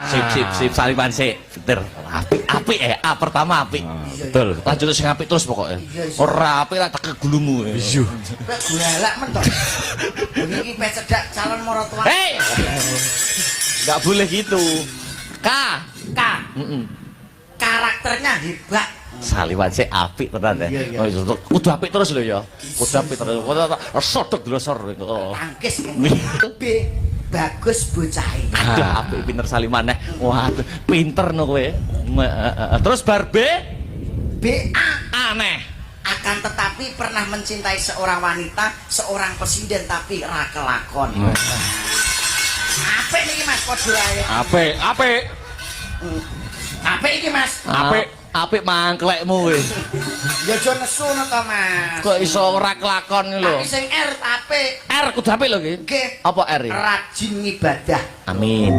Sip sip sip Saliman sik. Pinter. Apik apik A pertama apik. Betul. Lanjut sing apik terus pokoknya. Ora apik lah tak gulumu. Iya. Kowe galak men to. Bengi iki pe cedak calon maratuwa. Hei. Enggak boleh gitu. K. K. Karakternya hebat. Saliman sik apik tenan ya. Iya, iya. Oh, iya, kudu apik terus lho ya. Kudu apik terus. Kudu sodok glosor. Oh. Tangkis. B. Bagus bocahe. Aduh, apik pinter Saliman neh. Waduh, pinter no kowe. Terus bar B B A. aneh. Akan tetapi pernah mencintai seorang wanita, seorang presiden tapi ra kelakon. Apik niki Mas padha ae. Apik, apik. Apik iki Mas. Apik. Apik mangklekmu kowe. Ya aja nesu ngono to Mas. Kok iso ora kelakon iki lho. Tapi sing R apik. R kudu apik lho iki. Nggih. Apa R iki? Rajin ngibadah. Amin.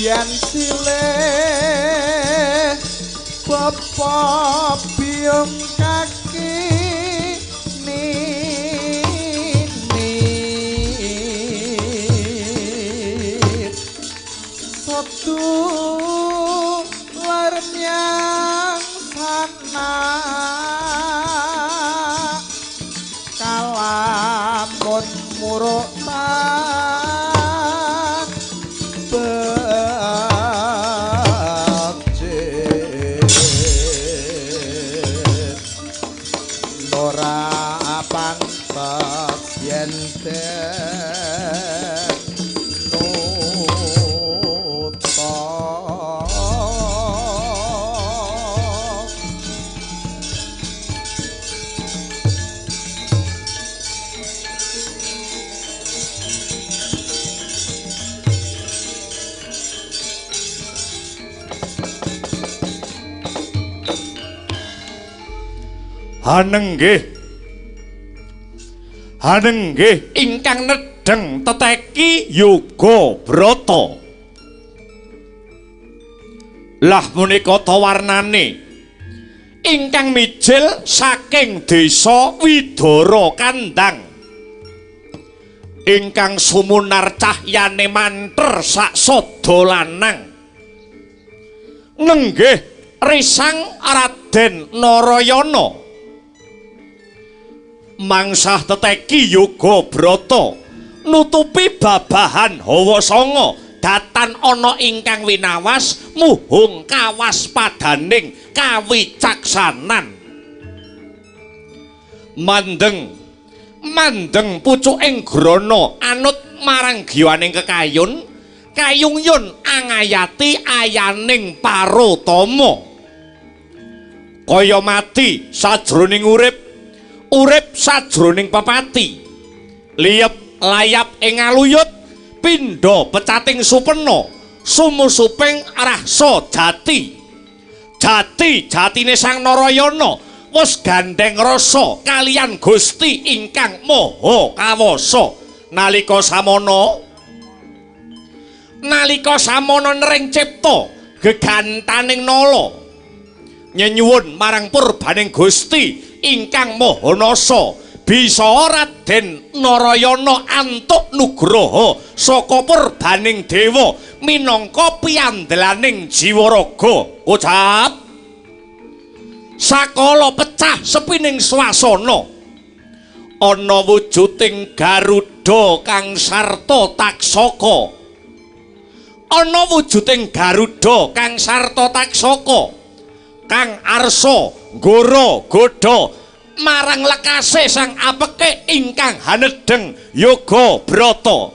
Yen silih bapa biyung kaki nini satu yang sana kalamun muruk tan becik ora pantes yen den nuta. Hanenggih, hanenggih ingkang nedheng teteki yoga brata. Lah menika ta warnane ingkang mijil saking desa Widara Kandang, ingkang sumunar cahyane manter saksada lanang. Nenggih risang Raden Narayana mangsah teteki yoga brata nutupi babahan hawa sanga datan ana ingkang winawas muhung kawaspadaning kawicaksanan. Mandeng mandeng pucuking grana anut marang giwaning kekayun kayungyun angayati ayaning parutama. Kaya mati sajroning urip, urip sajroning pepati, liyep layap ing aluyut, pindha pecating supena, sumusuping rasa jati. Jati jatine Sang Narayana wis gandheng rasa kaliyan Gusti ingkang Maha Kawasa. Nalika samana, nalika samana nering cipta gegantaning nala, nyenyuwun marang purbaning Gusti ingkang Maha Nasa, bisa Raden Narayana antuk nugraha saka purbaning dewa minangka piyandelaning jiwa raga. Ucap sakala pecah sepining swasana, ana wujuding Garuda kang sarta taksaka, ana wujuding Garuda kang sarta taksaka kang arsa nggara godha marang lekase sang apeke ingkang hanedheng yoga brata.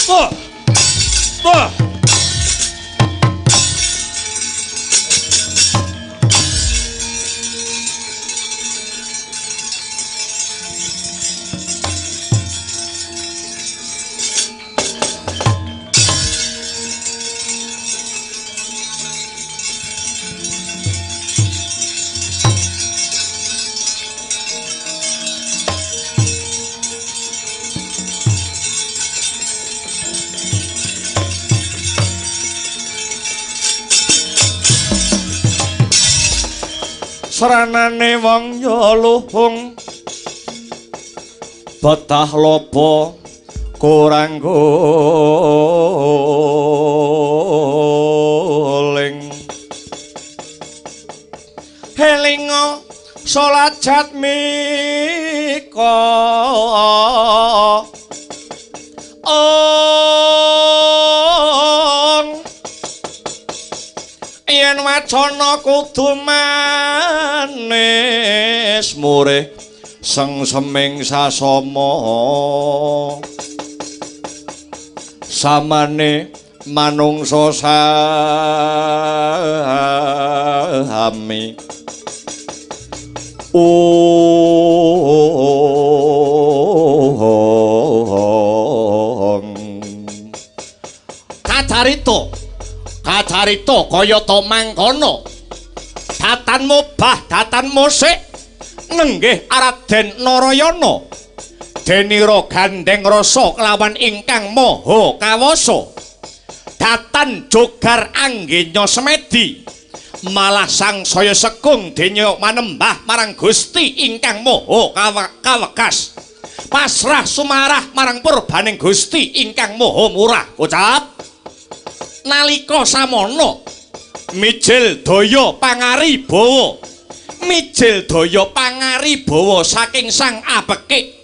Oh. Oh. Sranane wong ya luhung betah lopo kurang guling helinga salat jatmika ong yen wacana kudu manis murih sengseming sasama samane manungsa sami ong kacarita kacarita kaya ta mangkono datan mobah datan musik nenggih Raden Narayana denira gandeng rasa kelawan ingkang maha kawasa datan jogar anggenya semedi malah sangsaya sekung denya manembah marang Gusti ingkang maha kawekas pasrah sumarah marang purbaning Gusti ingkang maha murah. Ucap nalika samono mijil daya pangaribawa mijil daya pangaribawa saking sang abekik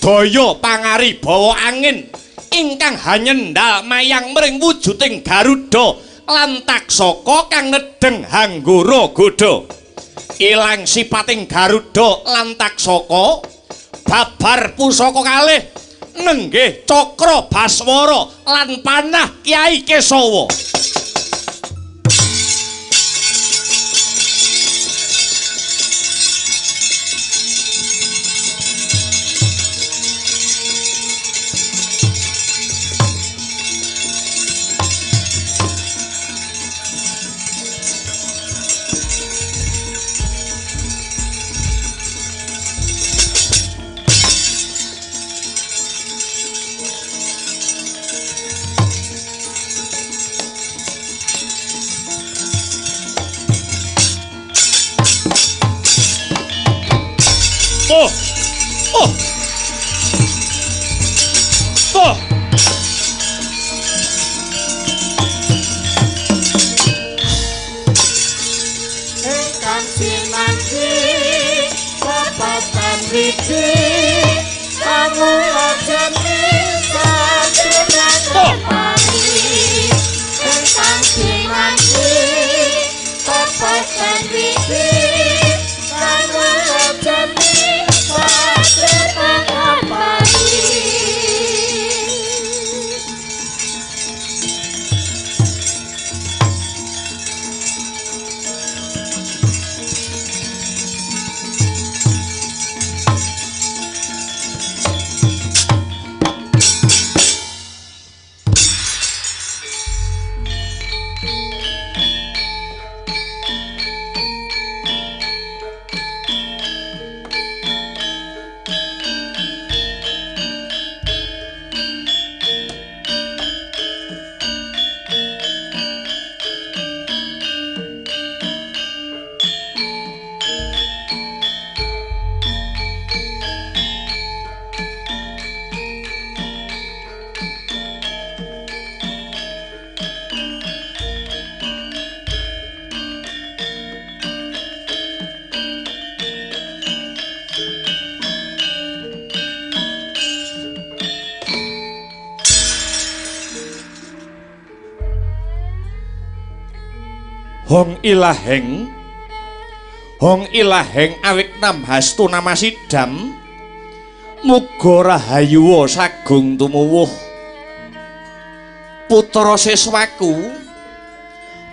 daya pangaribawa angin ingkang hanyendal mayang mring wujuding Garuda lan Taksaka kang nedheng hanggara godha ilang sipating Garuda lan Taksaka babar pusaka kalih nenggih Cakra Baswara lan panah Kyai Kesawa. Oh. Oh. Oh. Ingkang sinanggi pepatan wiji kawula jene sajroning pari. Ingkang sinanggi pepatan wiji kawula jene sajroning pari. Hong ilaheng, hong ilaheng awik namhastu namasidam, muga rahayuwa sagung tumuwuh. Putra siswaku,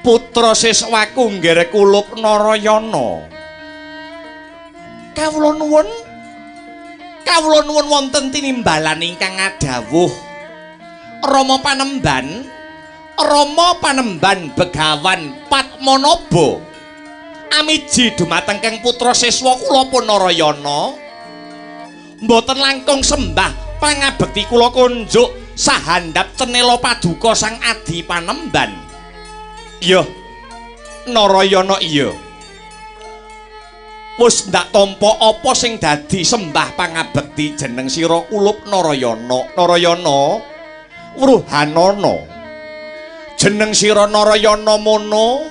putra siswaku nggere kulup Narayana. Kawula nuwun, kawula nuwun wonten tinimbalan ingkang ngadhawuh. Rama Panemban, Rama Panemban Begawan Padmanaba amiji dumateng kang putra siswa kula pun Narayana mboten langkung sembah pangabekti kula kunjuk sahandap cenela paduka Sang Adi Panemban. Iya Narayana, iya wis ndak tampa apa sing dadi sembah pangabekti jeneng sira kulup Narayana. Narayana wruhanana, jeneng sira Narayana mono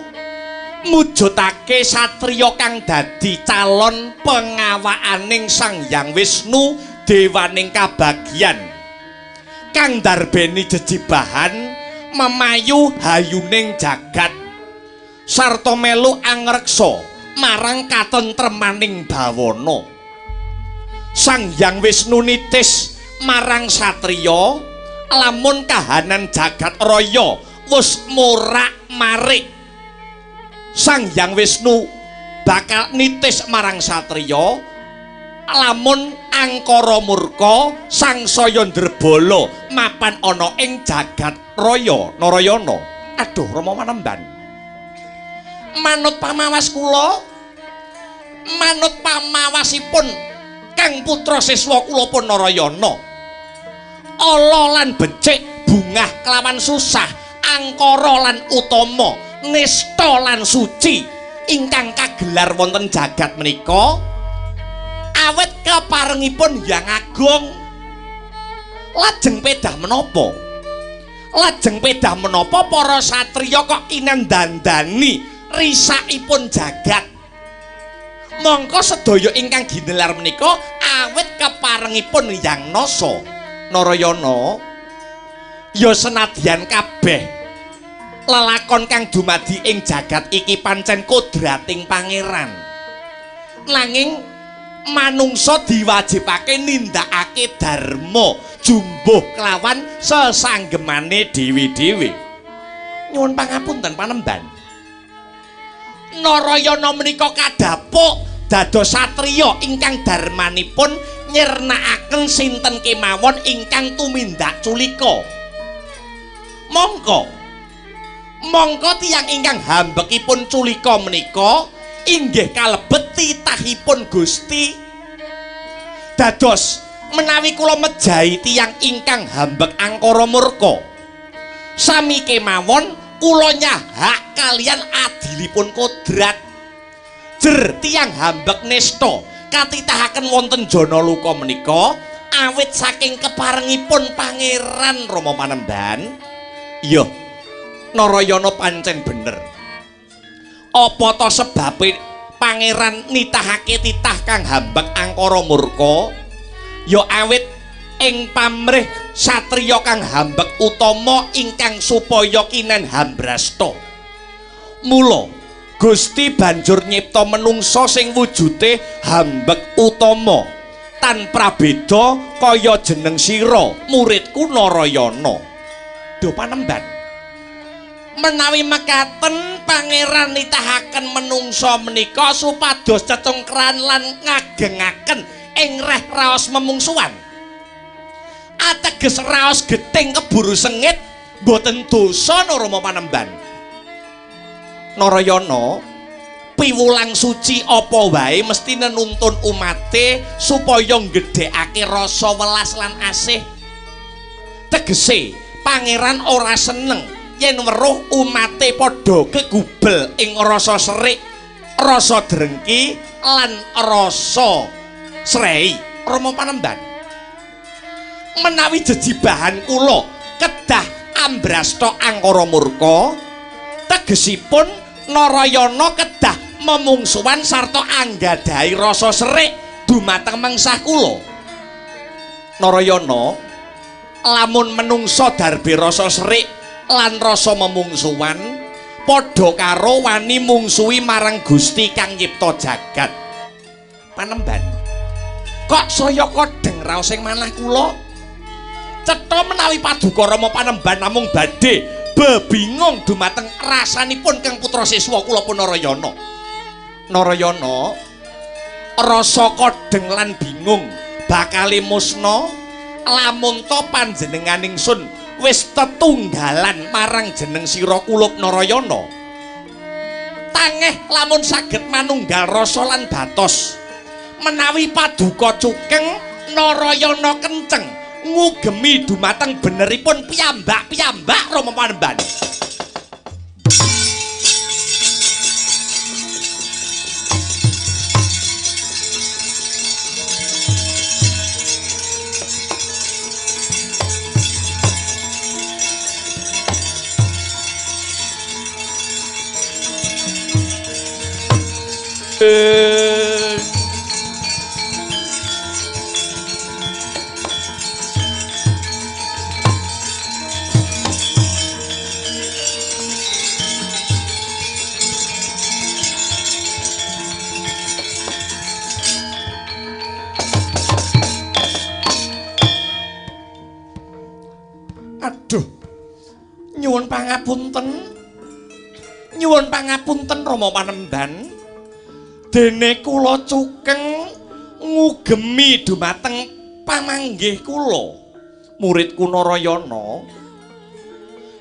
mujudake satriya kang dadi calon pengawakaning Sang Hyang Wisnu dewaning kabagyan kang darbeni jejibahan memayu hayuning jagat sarta melu angreksa marang katentremaning bawana. Sang Hyang Wisnu nitis marang satriya lamun kahanan jagat raya wis morak-marik. Sang Hyang Wisnu bakal nitis marang satriya lamun angkara murka sangsaya ndrebala mapan ana ing jagat raya. Narayana, aduh Rama Panemban, manut pamawas kula, manut pamawasipun kang putra siswa kula pun Narayana, ala lan becik, bungah kelawan susah, angkara lan utama, nista lan suci ingkang kagelar wonten jagat menika awet keparengipun Hyang Agung. Lajeng pedah menapa? Lajeng pedah menapa para satriya kok kinandandani risakipun jagat? Mongko sedaya ingkang ginelar menika awet keparengipun Hyang Nasa. Narayana, ya senadyan kabeh lelakon kang dumadi ing jagat iki pancen kodrating pangeran, nanging manungsa diwajibake nindakake dharma jumbuh kelawan sesanggemane dhewe-dhewe. Nyuwun pangapunten Panemban, Narayana menika kadhapuk dados satriya ingkang dharmanipun nyirnakaken sinten kemawon ingkang tumindak culika. Mongko mongko tiyang ingkang hambekipun culika menika inggih kalebet titahipun Gusti. Dados menawi kula mejahi tiyang ingkang hambek angkara murka, sami kemawon kula nyahak kalian adilipun kodrat. Jer tiyang hambek nista katitahaken wonten jana luka menika awit saking keparengipun Pangeran Rama Panemban. Iya Narayana pancen bener. Apa ta sebabe pangeran nitahake titah kang hambek angkara murka? Ya awit ing pamrih satriya kang hambek utama ingkang supaya kinen hambrasta. Mula Gusti banjur nyipta menungsa sing wujude hambek utama tan prabeda kaya jeneng sira muridku Narayana. Duh Panemban, menawi mekaten pangeran nitahaken menungsa menika supados cecungkran lan ngagengaken ing reh raos memungsuhan, ateges raos gething keburu sengit mboten dosa Rama Panemban. Narayana, piwulang suci apa wae mesti nenuntun umate supaya nggedhekake rasa welas lan asih. Tegese pangeran ora seneng yen weruh umate padha kegubel ing rasa serik, rasa drengki lan rasa srei. Rama Panemban, menawi jejibahan kula kedah ambrasta angkara murka, tegesipun Narayana kedah memungsuhan sarta anggadhahi rasa serik dumateng mengsah kula. Narayana, lamun menungsa darbe rasa serik lan rasa memungsuhan padha karo wani mungsuhi marang Gusti kang nyipta jagat. Panemban, kok saya kodheng raos ing manah kula? Cetha menawi paduka Rama Panembahan namung badhe bebingung dumateng rasanipun Kang putra siswa kula pun Narayana. Narayana rasa kodheng lan bingung bakale musna lamun to panjenengan ingsun wis tetunggalan marang jeneng sira kulup Narayana. Tangeh lamun saged manunggal rasa lan batos. Menawi paduka cukeng Narayana kenceng ngugemi dumateng beneripun piyambak-piyambak Rama Panembahan. Aduh, nyuwun pangapunten. Nyuwun pangapunten Rama Panembahan. Dene kula cukeng ngugemi dumateng pamanggih kula muridku Narayana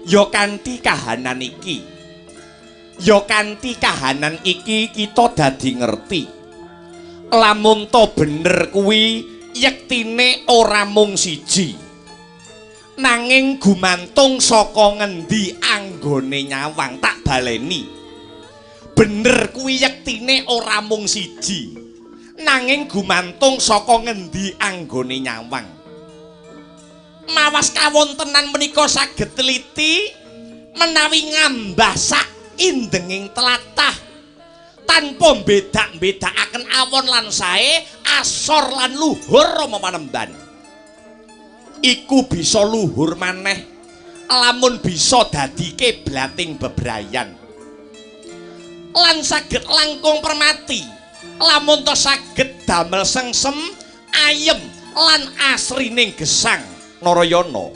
ya kanthi kahanan iki. Ya kanthi kahanan iki kita dadi ngerti lamun to bener kuwi yektine ora mung siji, nanging gumantung saka ngendi anggone nyawang. Tak baleni, bener kuwi yektine ora mung siji, nanging gumantung saka ngendi anggone nyawang. Mawas kawontenan menika saged teliti menawi ngambah sak indenging tlatah tanpa mbedak-mbedakaken awon lan sae, asor lan luhur Rama Panembahan. Iku bisa luhur maneh lamun bisa dadi kiblating bebrayan lan saged langkung permati lamun to saged damel sengsem ayem lan asrining gesang. Narayana,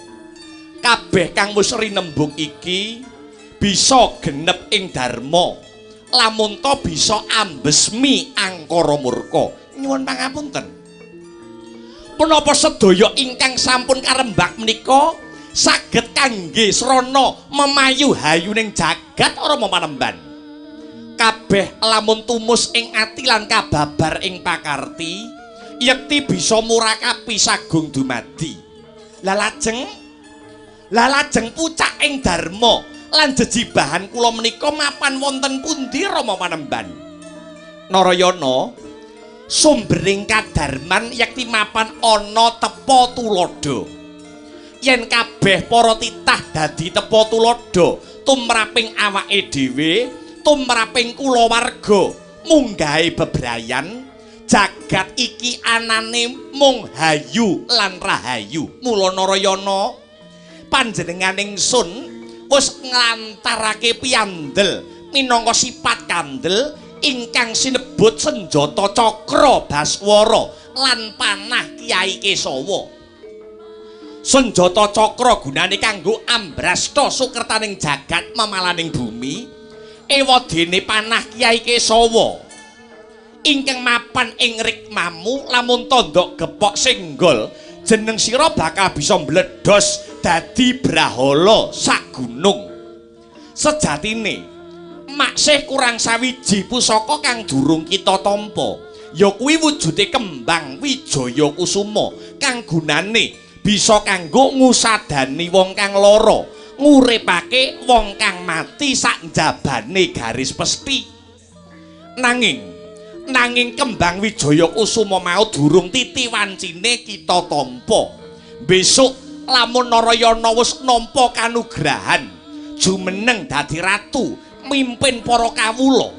kabeh kang wis rinembug iki bisa genep ing dharma lamun to bisa ambesmi angkara murka. Nyuwun pangapunten, punapa sedaya ingkang sampun karembak menika saged kangge srana memayu hayuning jagat Rama Panembahan? Kabeh lamun tumus ing ati lan kababar ing pakarti yekti bisa murakapi sagung dumadi. Lah lajeng pucak ing dharma lan jejibahan kula menika mapan wonten pundi Rama Panembahan? Narayana, sumbering kadarman yekti mapan ana tepa tuladha. Yen kabeh para titah dadi tepa tuladha tumraping awake dhewe, tumraping kulawarga munggahe bebrayan, jagat iki anane mung hayu lan rahayu. Mula Narayana, panjenengan ingsun wis nglantarake piyandel minangka sipat kandel ingkang sinebut senjata cakra baswara lan panah Kyai Kesawa. Senjata cakra gunane kanggo ambrasta sukertaning jagat memalaning bumi. Ewadene panah Kyai Kesawa ingkang mapan ing rikmamu lamun tandha gepok senggol jeneng sira bakal bisa mbledos dadi brahala sagunung. Sejatine maksih kurang sawiji pusaka kang durung kita tampa, ya kuwi wujude kembang Wijaya Kusuma kang gunane bisa kanggo ngusadani wong kang lara, nguripake wong kang mati sak njabane garis pesthi. Nanging kembang Wijaya Kusuma mau durung titi wancine kita tampa. Besok lamun Narayana wis nampa kanugrahan jumeneng dadi ratu mimpin para kawula,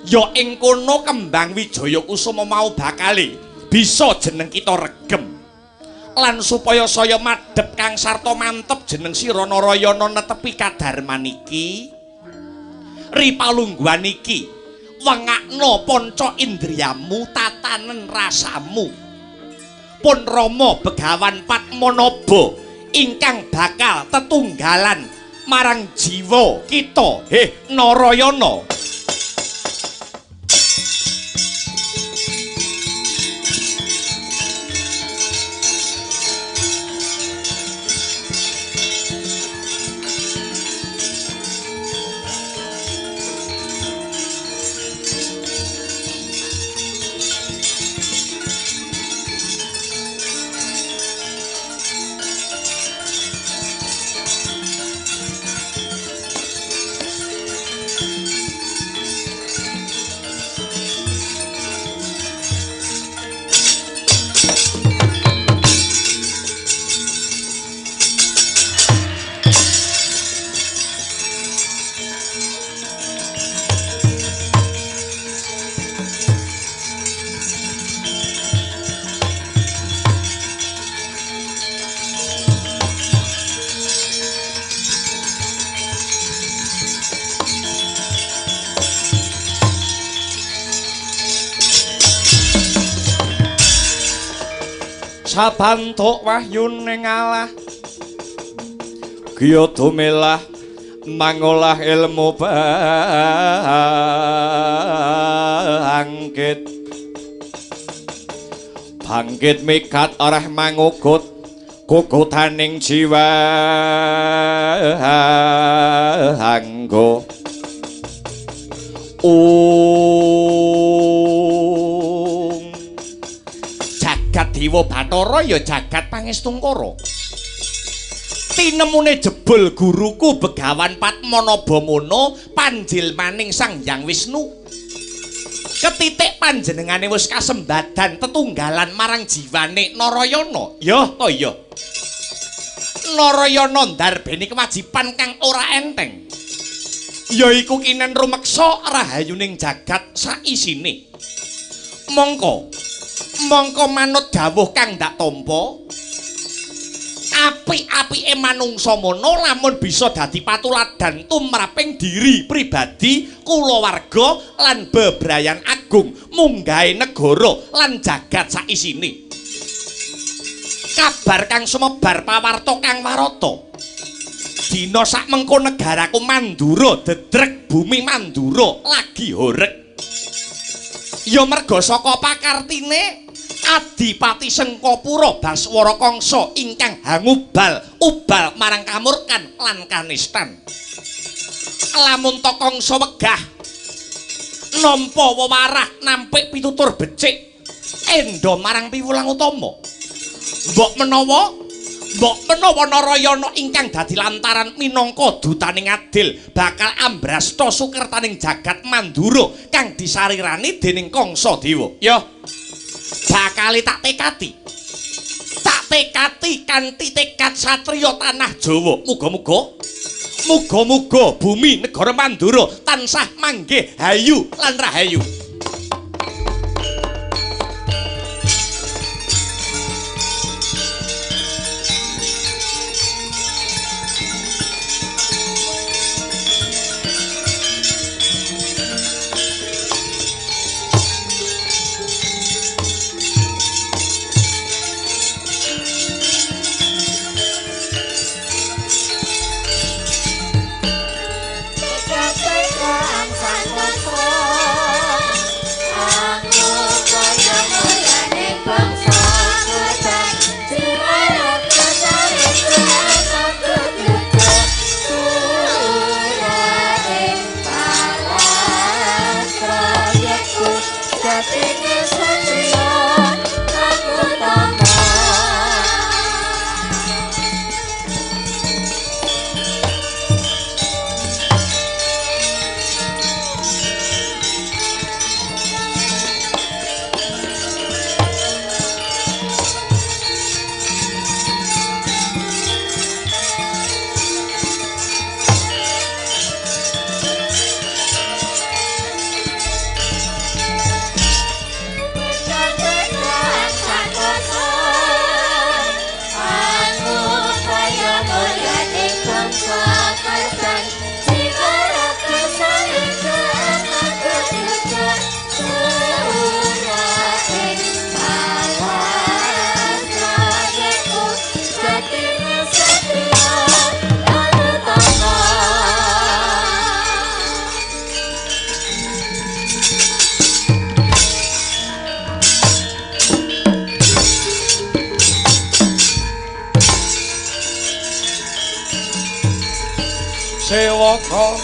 ya ing kono kembang Wijaya Kusuma mau bakale bisa jeneng kita regem. Lan supaya saya madhep kang sarta mantep jeneng sira Narayana netepi kadarman iki, ripalungguhan iki, wengakno panca indriyamu, tatanen rasamu. Pun Rama Begawan Padmanaba ingkang bakal tetunggalan marang jiwa kita. Heh Narayana. Sabantuk wahyune ngalah Giya dumilah mangolah ilmu bangkit bangkit mikat arah mangugut gugutaning jiwa anggo Jagat Dewa Bathara ya jagat Pangestungkara. Tinemune jebul guruku Begawan Padmanabha panjilmaning Sang Hyang Wisnu. Ketitik panjenengane wis kasembadan tetunggalan marang jiwane Narayana. Ya ta ya. Narayana ndarbeni kewajiban kang ora enteng. Yaiku kinen rumeksa rahayuning jagat saisine. Mongko mongko manut dawuh kang ndak tampa, apik-apike manungsa mono lamun bisa dadi patuladan tumraping diri pribadi, kulawarga lan bebrayan agung munggahe negara lan jagat saisine. Kabar kang sumebar pawarta kang warata. Dina sakmengko negaraku Mandura dedrek bumi Mandura lagi horeg. Ya merga saka pakartine Adipati Sengkapura Baswara Kangsa ingkang hangubal ubal marang kamurkan lan kanistan. Lamun ta Kangsa wegah nampa wewarah nampik pitutur becik endha marang piwulang utama. Mbok menawa Narayana ingkang dadi lantaran minangka dutaning adil bakal ambrasta sukertaning jagat Mandura kang disarirani dening Kangsa Dewa. Ya, bakal tak tekati. Tak tekati kanthi tekad satriya tanah Jawa. Muga-muga bumi negara Mandura tansah manggih hayu lan rahayu. Kang santosa. sewaka.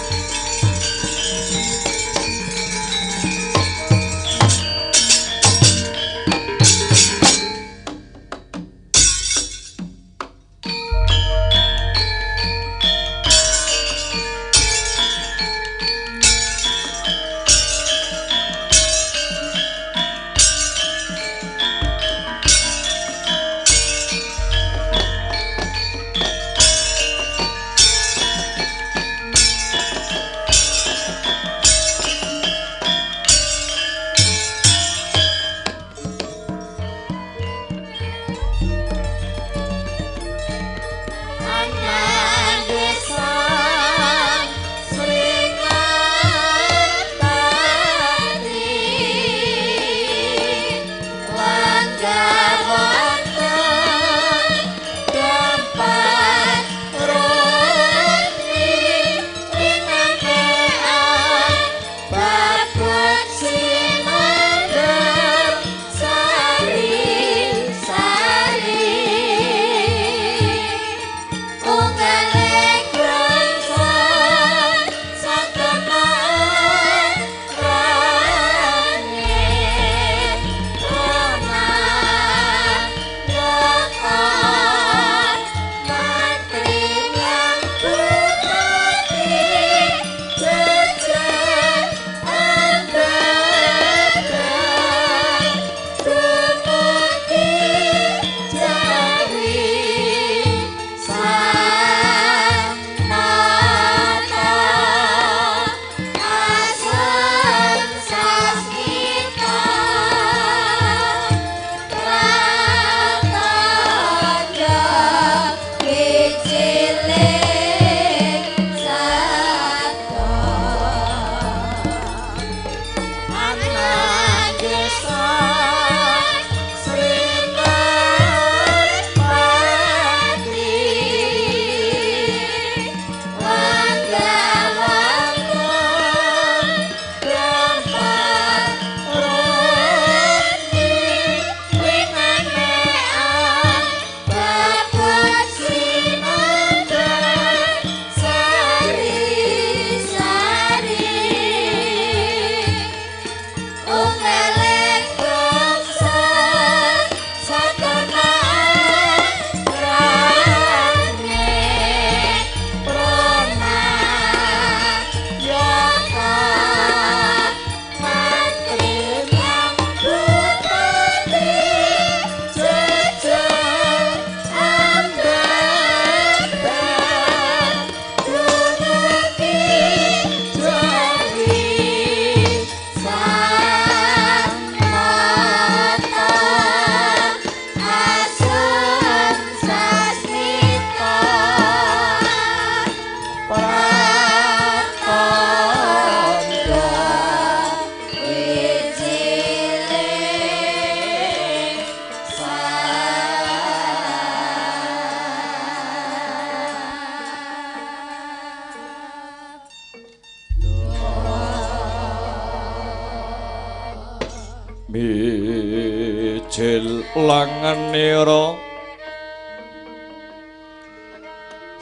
Mijil langenira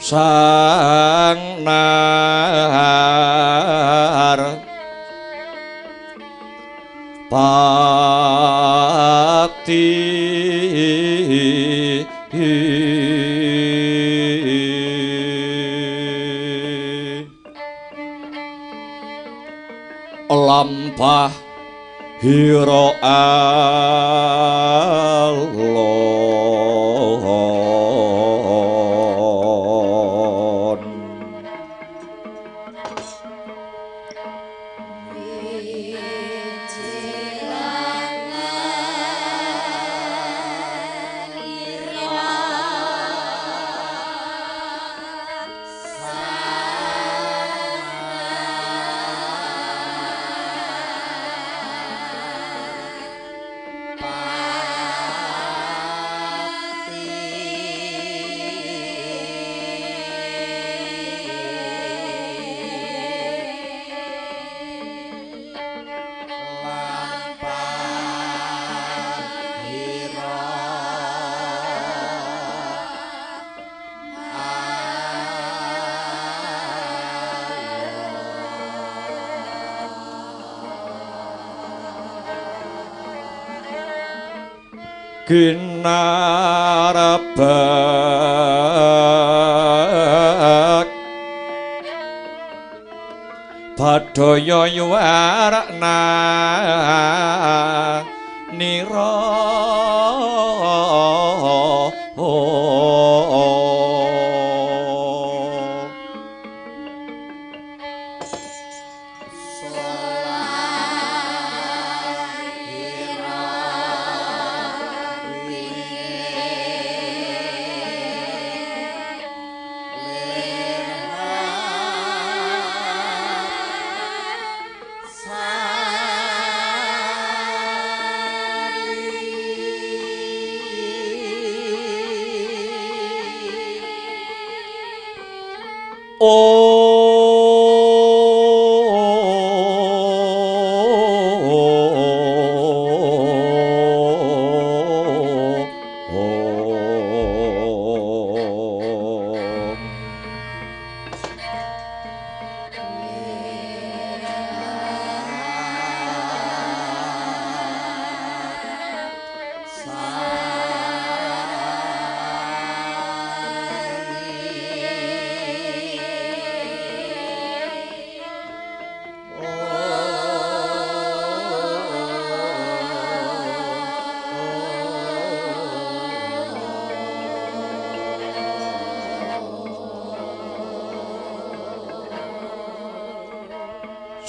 sang nar pati lampah hira alon. Bye. Ginarbek Badaya yuwarna nira.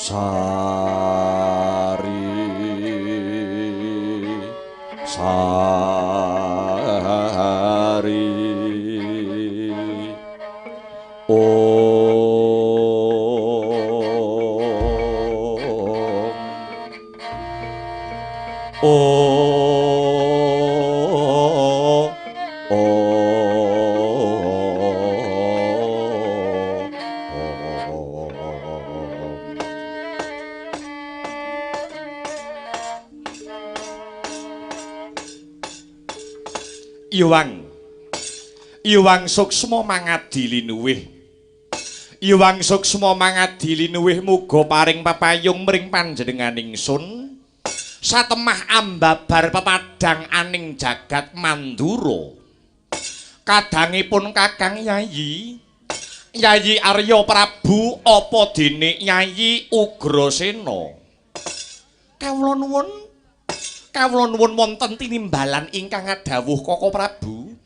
Sari sari om om Iwang Iwang suksma mangadi linuwih. Iwang suksma mangadi linuwih muga paring papayung mring panjenenganing sun satemah ambabar pepadang aning jagat Mandura. Kadangipun Kakang Yayi Yayi Arya Prabu apa dene Yayi Ugrasena. Kawula nuwun, kawula nuwun wonten tinimbalan ingkang adhawuh Koko Prabu.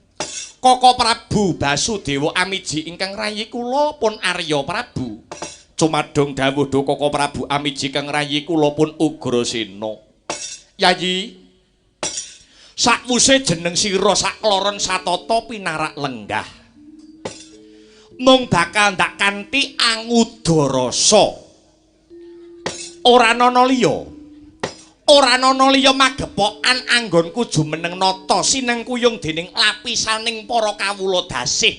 Koko Prabu Basudewa Amiji ingkang rayi kula pun Arya Prabu. Cumadung dawuh do Koko Prabu Amiji kang rayi kula pun Ugrasena. Yayi, sakwuse jeneng sira sakloron satata pinarak lenggah. Mung bakal ndak kanthi angudarasa. Ora ana liya. Ora ana liya magepokan anggonku jumeneng nata sinengkuyung dening lapisaning para kawula dasih.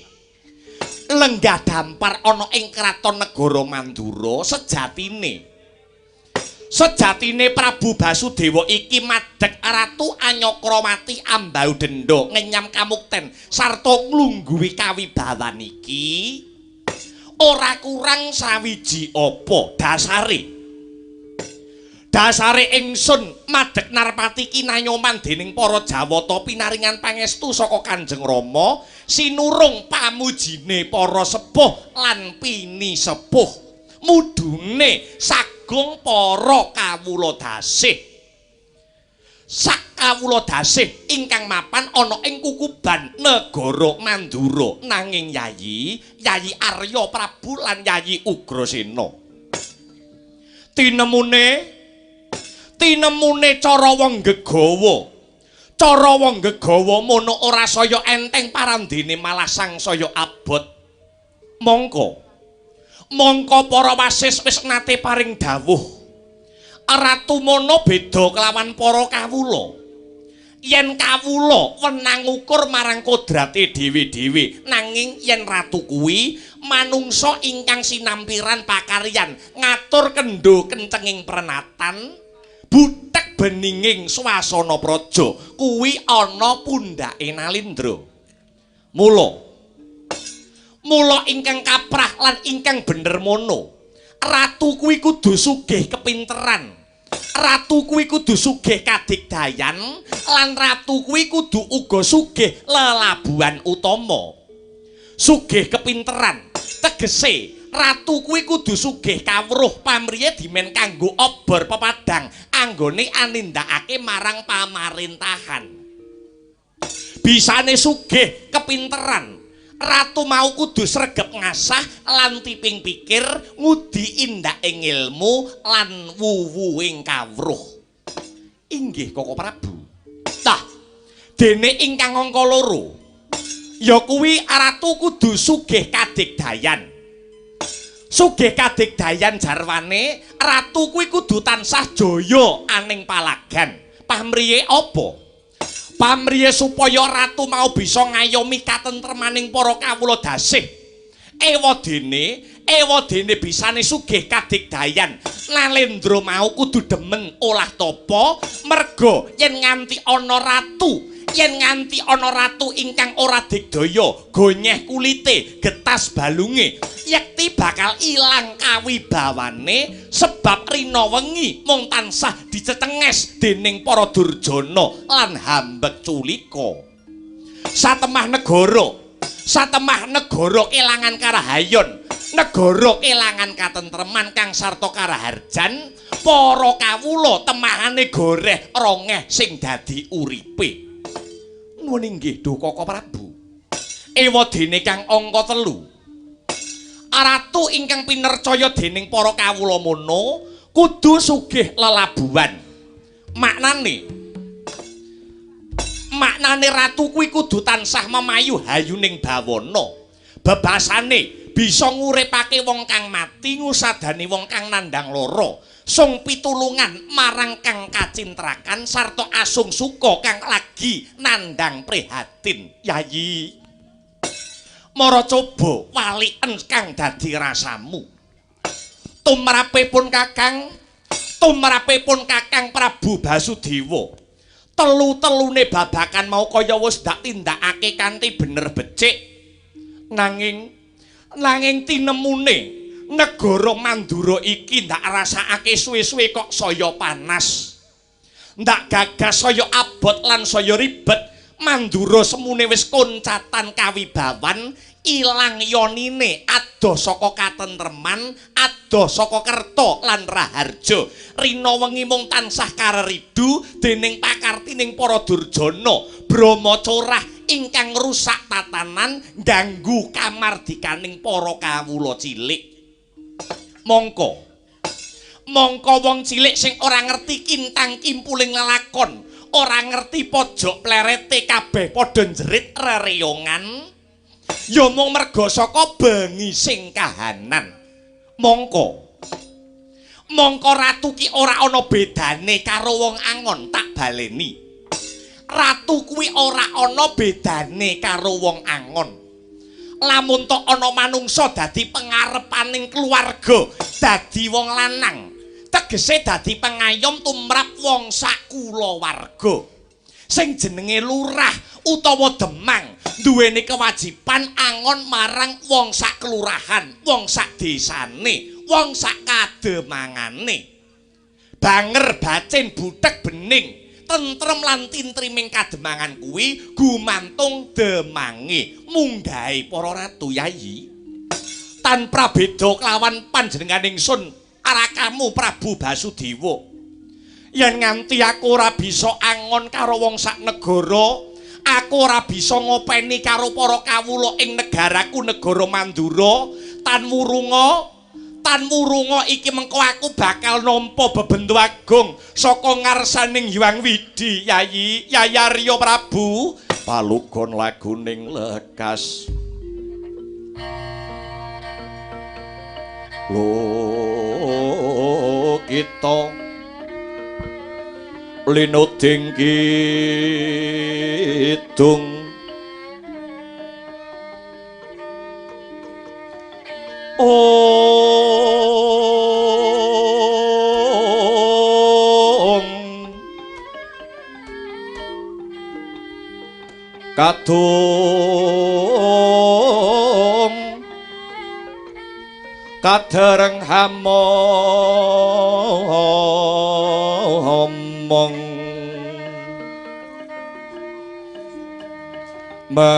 Lenggah dampar ana ing kraton negara Mandura sejatine. Sejatine Prabu Basudewa iki madheg Ratu Anyakrawati Ambaudenda ngenyam kamukten sarta nglungguhi kawibawan iki ora kurang sawiji apa dasare. Dasare ingsun madheg Narpati kinanyoman dening para Jawata pinaringan pangestu saka Kanjeng Rama sinurung pamujine para sepuh lan pinisepuh mudune sagung para kawula dasih. Sak kawula dasih ingkang mapan ana ing kukuban negara Mandura nanging Yayi Yayi Arya Prabu lan Yayi Ugrasena tinemune cara wong gegawa. Cara wong gegawa mono ora saya enteng parandene malah sangsaya abot. Mongko para wasis wis nate paring dawuh. Ratu Mono beda kelawan para kawula. Yen kawula wenang ngukur marang kodrate dhewe-dhewe, nanging yen ratu kuwi manungsa ingkang sinampiran pakaryan ngatur kendho kencenging prenatan, butek beninging swasana praja kuwi ana pundhake Nalindra. Mula ingkang kaprah lan ingkang bener mono, ratu kuwi kudu sugih kepinteran, Ratu kuwi kudu sugih kadigdayan lan ratu kuwi kudu uga sugih lelabuhan utama. Sugih kepinteran. Tegese ratu kuwi kudu sugih kawruh pamriye dimen kanggo obor pepadang anggone anindakake marang pamarintahan. Bisane sugih kepinteran, ratu mau kudu sregep ngasah lan tiping pikir ngudi indak ing ilmu lan wuwuhing kawruh. Inggih Koko Prabu. Tah, dene ingkang angka loro ya kuwi ratu kudu sugih kadigdayan. Sugih kadigdayan jarwane ratu kuwi kudu tansah jaya aning palagan. Pamriye apa? Pamriye supaya ratu mau bisa ngayomi katentremaning para kawula dasih. Ewadene bisane sugih kadigdayan. Nalendra mau kudu demen olah tapa merga yen nganti ana ratu, yen nganti ana ratu ingkang ora digdaya, gonyeh kulite, getas balunge, yekti bakal ilang kawibawane sebab rina wengi mung tansah dicecenges dening para durjana lan hambek culika. Satemah negara kelangan karahayon, negara kelangan katentreman kang sarta karaharjan, para kawula temahane goreh rongeh sing dadi uripe. Nuwun inggih duh Koko Prabu. Ewadene kang angka 3, ratu ingkang pinercaya dening para kawula mono kudu sugih lelabuhan. Maknane ratu kuwi kudu tansah memayu hayuning bawana. Bebasane bisa nguripake wong kang mati, ngusadani wong kang nandhang lara, sung pitulungan marang kang kacintrakan sarta asung suka kang lagi nandhang prihatin. Yayi, mara coba waliken kang dadi rasamu. Tumrapipun Kakang Prabu Basudewa, telu-telune babakan mau kaya wis ndak tindakake kanthi bener becik. Nanging tinemune negara Mandura iki ndak rasakake suwe-suwe kok saya panas. Ndak gagas saya abot lan saya ribet. Mandura semune wis koncatan kawibawan, ilang yonine adoh saka katentreman, adoh saka kerta lan raharja. Rina wengi mung tansah kareridu dening pakartining para durjana, brama corah ingkang ngrusak tatanan, ganggu kamardikaning para kawula cilik. Mongko wong cilik sing ora ngerti kintang kimpuling lelakon, ora ngerti pojok plerete, kabeh padha njerit rereyongan, ya mung merga saka bengi sing kahanan. Mongko ratu ki ora ana bedane karo wong angon, tak baleni. Ratu kuwi ora ana bedane karo wong angon. Lamun tok ana manungsa dadi pengarepaning keluarga, dadi wong lanang, tegese dadi pengayom tumrap wong sak kulawarga. Sing jenenge lurah utawa demang duweni kewajiban angon marang wong sak kelurahan, wong sak desane, wong sak kademangane. Banger bacin butek bening, tentrem lan tintriming kademangan kuwi gumantung demange munggahe para ratu. Yayi, tanpa beda kelawan panjenengan ingsun arakamu Prabu Basudewa, yen nganti aku ora bisa angon karo wong sak negara, aku ora bisa ngopeni karo para kawula ing negaraku negara Mandura, tan wurunga iki mengko aku bakal nampa bebendu agung saka ngarsaning Hyang Widhi. Yayi, Yayi Arya Prabu, palugon laguning lekas lo kita linuding kidung ong kadung kadereng hamon. Omong ma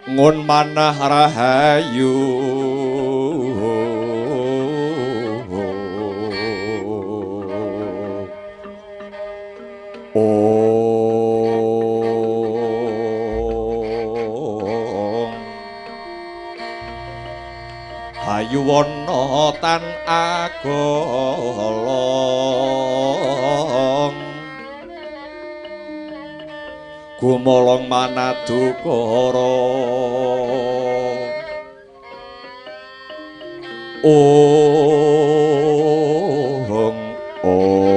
ngun manah rahayu ong hayuwana tan agolong gumolong manadukara ong ong ong.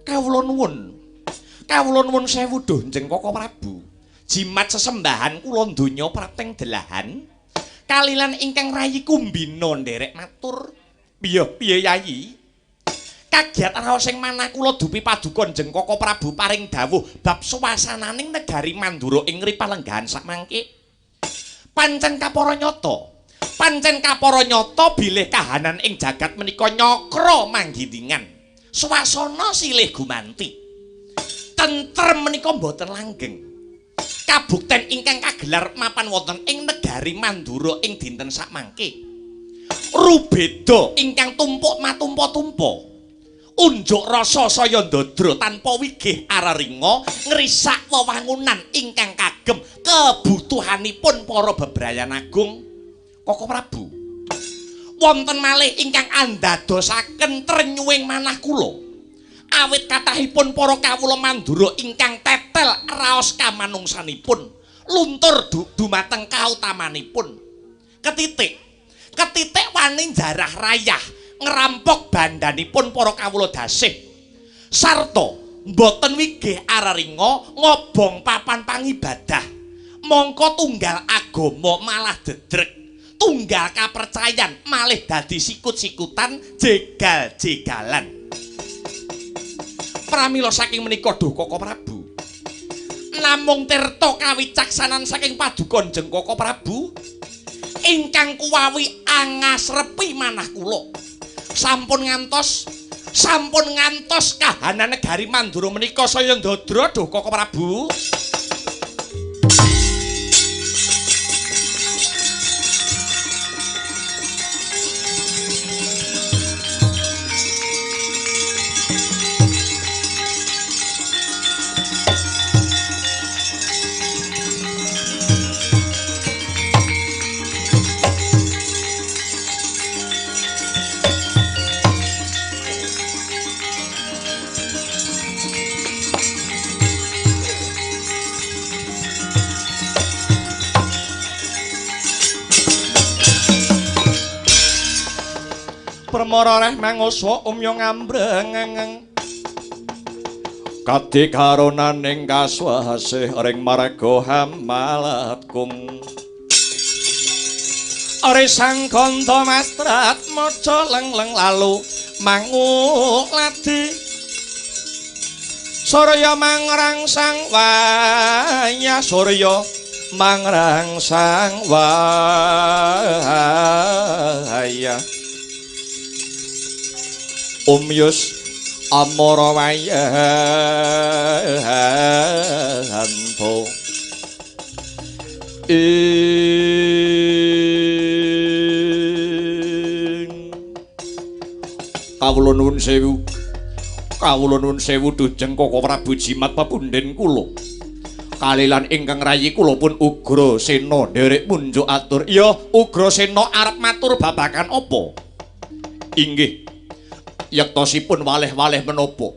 Kawula nuwun. Kawula nuwun sewu duh Njeng Koko Prabu. Jimat sesembahan kula donya prapting delahan. Kalilan ingkang rayi kumbina nderek matur. Piye piye Yayi? Kagiat raos ing manah kula dupi paduka Njeng Koko Prabu paring dawuh bab suasananing negari Mandura ing ripalenggahan sakmangke. Pancen kapara nyata. Pancen kapara nyata bilih kahanan ing jagat menika nyakra manggindingan. Swasana silih gumanti. Tentrem menika mboten langgeng. Kabukten ingkang kagelar mapan wonten ing negari Mandura ing dinten sakmangke. Rubeda ingkang tumpuk matumpa-tumpa. Unjuk rasa saya ndadra tanpa wigih araringa ngrisak wewangunan ingkang kagem kebutuhanipun para bebrayan agung Koko Prabu. Wonten malih ingkang andadosaken trenyuwing manah kula. Awit kathahipun para kawula Mandura ingkang tetel raos kamanungsanipun, luntur dumateng kautamanipun. Ketitik, ketitik wani njarah rayah ngrampok bandanipun para kawula dasih. Sarta mboten wigih araringa ngobong papan pangibadah. Mongko tunggal agama malah dedrek. Tunggal kapercayan malih dadi sikut-sikutan jegal-jegalan. Pramila saking menika duh Koko Prabu, namung tirta kawicaksanan saking paduka Njeng Koko Prabu ingkang kuwawi angasrepi manah kula. Sampun ngantos kahanan negari Mandura menika saya ndadra duh Koko Prabu. Permara reh mangoso umyo ngambreng kadi karonaning kaswasih ring marga hamalatkung ore sang kanta mastrat maca lengleng lalu mangu ladi surya mangrangsang waya surya mangrangsang waya umyus amara wayanto ing kawula nuwun sewu, kawula nuwun sewu dujeng Koko Prabu jimat pepunden kula kalilan ingkang rayi kula pun Ugrasena nderek munjuk atur. Iya Ugrasena arep matur babagan apa? Inggih yektosipun waleh-waleh menapa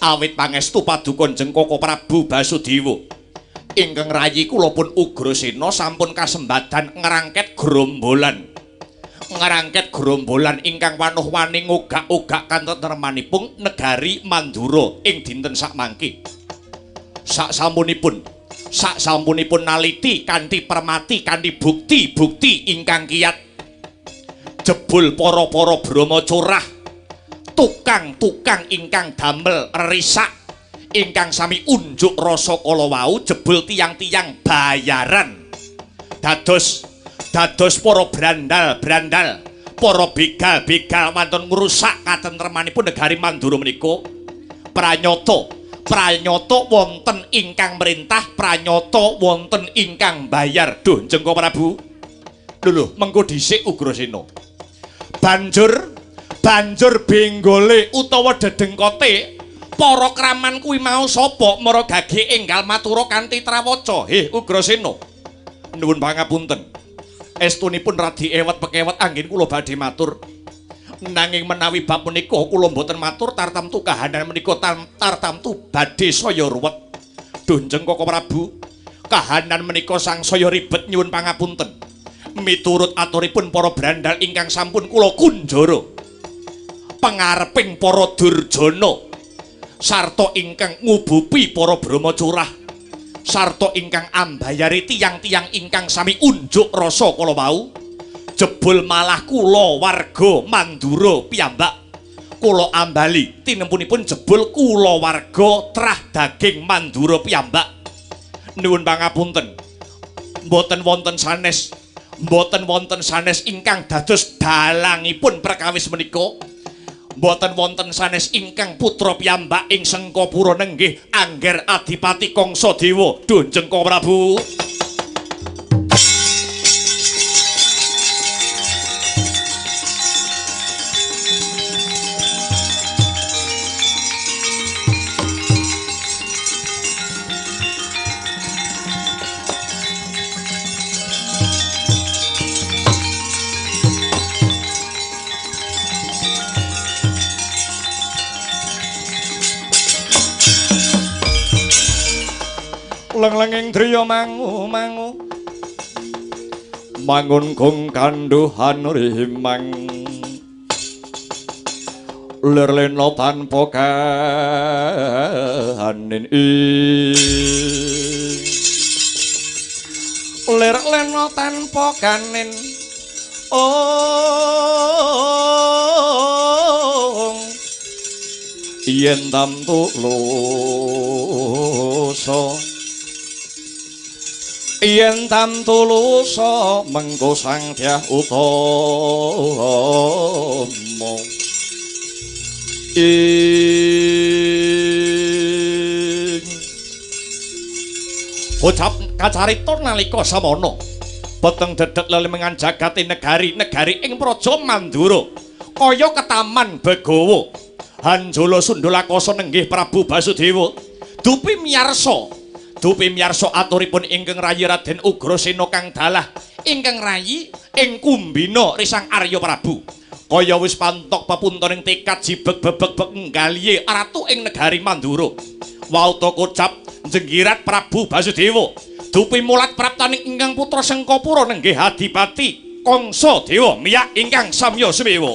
awit pangestu paduka Njeng Koko Prabu Basudewa ingkang rayi kula pun Ugrasena sampun kasembadan ngrangket grombolan Ngrangket gerombolan ingkang wanuh-wani ngogak-ogak katentremanipun negari Mandura ing dinten sakmangke. Saksampunipun naliti kanthi permati kanthi bukti-bukti ingkang kiyat, jebul para-para brama curah, tukang-tukang ingkang damel risak ingkang sami unjuk rasa kala wau jebul tiyang-tiyang bayaran. Dados para brandal-brandal, para begal-begal wonten ngrusak katentremanipun negari Mandura menika. Pranyata wonten ingkang merintah, pranyata wonten ingkang bayar. Duh, Jengka Prabu. Lho, mengko dhisik Ugrasena. Banjur benggole utawa dedengkote para kraman kuwi mau sapa mara gage enggal matura kanthi trawaca. Heh, Ugrasena. Nuwun pangapunten. Estunipun radi ewet pekewet anggen kula badhe matur. Nanging menawi bab menika kula mboten matur tartamtu kahanan menika tartamtu badhe saya ruwet. Duh, Jengka Prabu, kahanan menika sangsaya ribet nyuwun pangapunten. Miturut aturipun para brandal ingkang sampun kula kunjara, pangareping para durjana sarta ingkang ngubupi para brama curah sarta ingkang ambayari tiyang-tiyang ingkang sami unjuk rasa kala wau, jebul malah kula warga Mandura piyambak kula ambali tinempunipun jebul kula warga trah daging Mandura piyambak. Nuwun pangapunten, mboten wonten sanes ingkang dados dalangipun perkawis menika. Mboten wonten sanes ingkang putra piyambak ing Sengkapura nenggih Angger Adipati Kangsa Dewa. Duh, Jengka Prabu. Leng-lenging driya mangu-mangu mangun gong kandhuhan rimang lir lena tanpa kahanin lir lena tanpa kanin ong yen tamtu lusa yen tamtu lusa mengko Sang Dyah Utama ing kocap kacarita nalika samana peteng dedeg lelemengan jagate negari-negari ing Praja Mandura kaya ketaman Begawa. Hanjala Sundalakasa nenggih Prabu Basudewa dupi miyarsa aturipun ingkang rayi Raden Ugrasena kang dalah ingkang rayi ing Kumbina risang Arya Prabu. Kaya wis pantok pepuntoning tekad jibeg bebeg benggalihe ratu ing negari Mandura. Wauta kocap jenggirat Prabu Basudewa dupi mulat praptaning ingkang putra Sengkapura nenggih Adipati Kangsa Dewa miyak ingkang samya sumewa.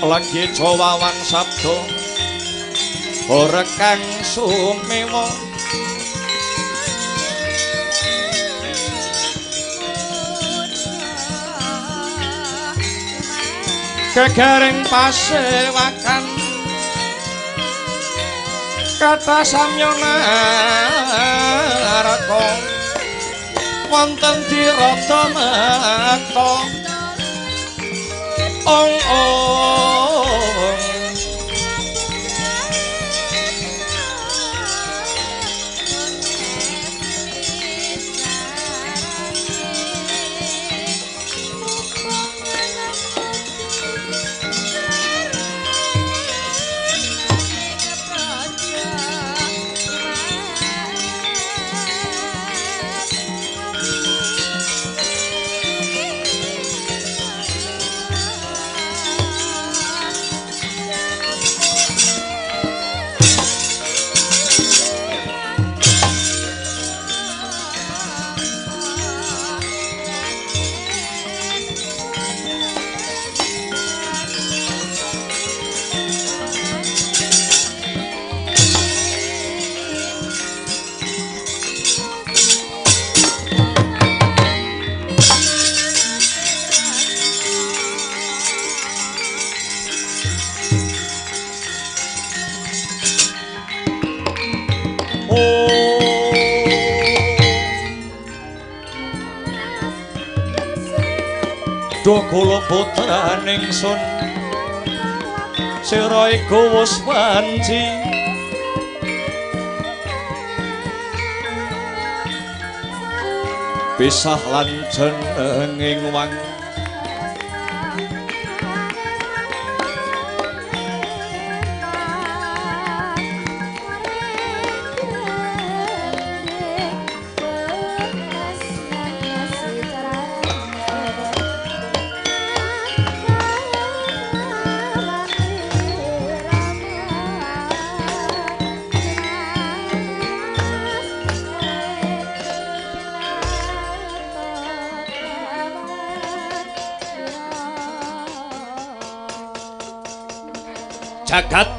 Lagi jawawan sabda ora kang sumewa gegereng pasewakan kata samya naraka wonten dirata mekta ong ong Duda kula putraning sun sirahe wis wanci pisah lan jenenging wang jagat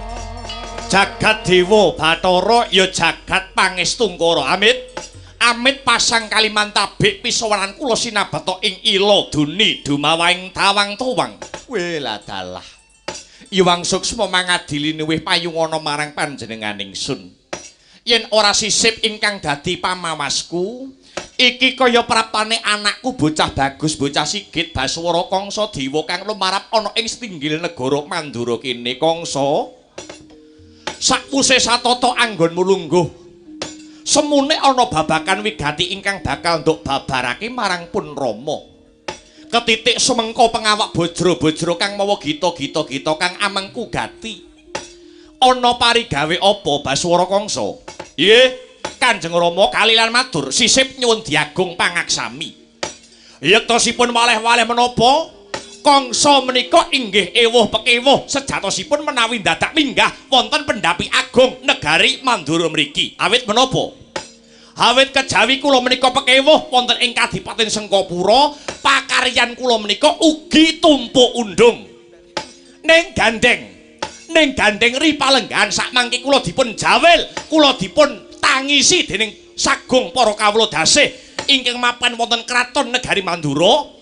jagat dewa Bathara ya jagat pangestungkara. Amit amit pasang kalimantabik pisawaran kula sinabata ing ila duni dumawaing tawang tuwang. Weladalah Iwang Suksma mangadili luwih payungana marang panjenenganing sun. Yen ora sisip ingkang dadi pamawasku iki kaya praptane anakku bocah bagus bocah sigit Baswara Kangsa Dewa kang lumarap ana ing setinggil negara Mandura kene. Kangsa sakwuse satata anggonmu lungguh semune ana babakan wigati ingkang bakal nduk babarake marang pun Rama. Ketitik sumengko pengawak bojro-bojro kang mawa gita-gita-gita kang amengku gati. Ana parigawe apa Baswara Kangsa? Nggih Kanjeng Rama kalilan matur sisip nyuwun diagung pangaksami. Yektosipun waleh-waleh menapa Kangsa menika inggih ewuh pekewuh sejatosipun menawi dadak minggah wonten pendhapi agung negari Mandura mriki. Awit menapa? Awit kejawi kula menika pekewuh wonten ing Kadipaten Sengkapura, pakaryan kula menika ugi tumpuk undung. Ning gandeng ri palenggahan sakmangke kula dipun jawil, kula dipun tangisi dening sagung para kawula dasih ingkang mapan wonten kraton negari Mandura.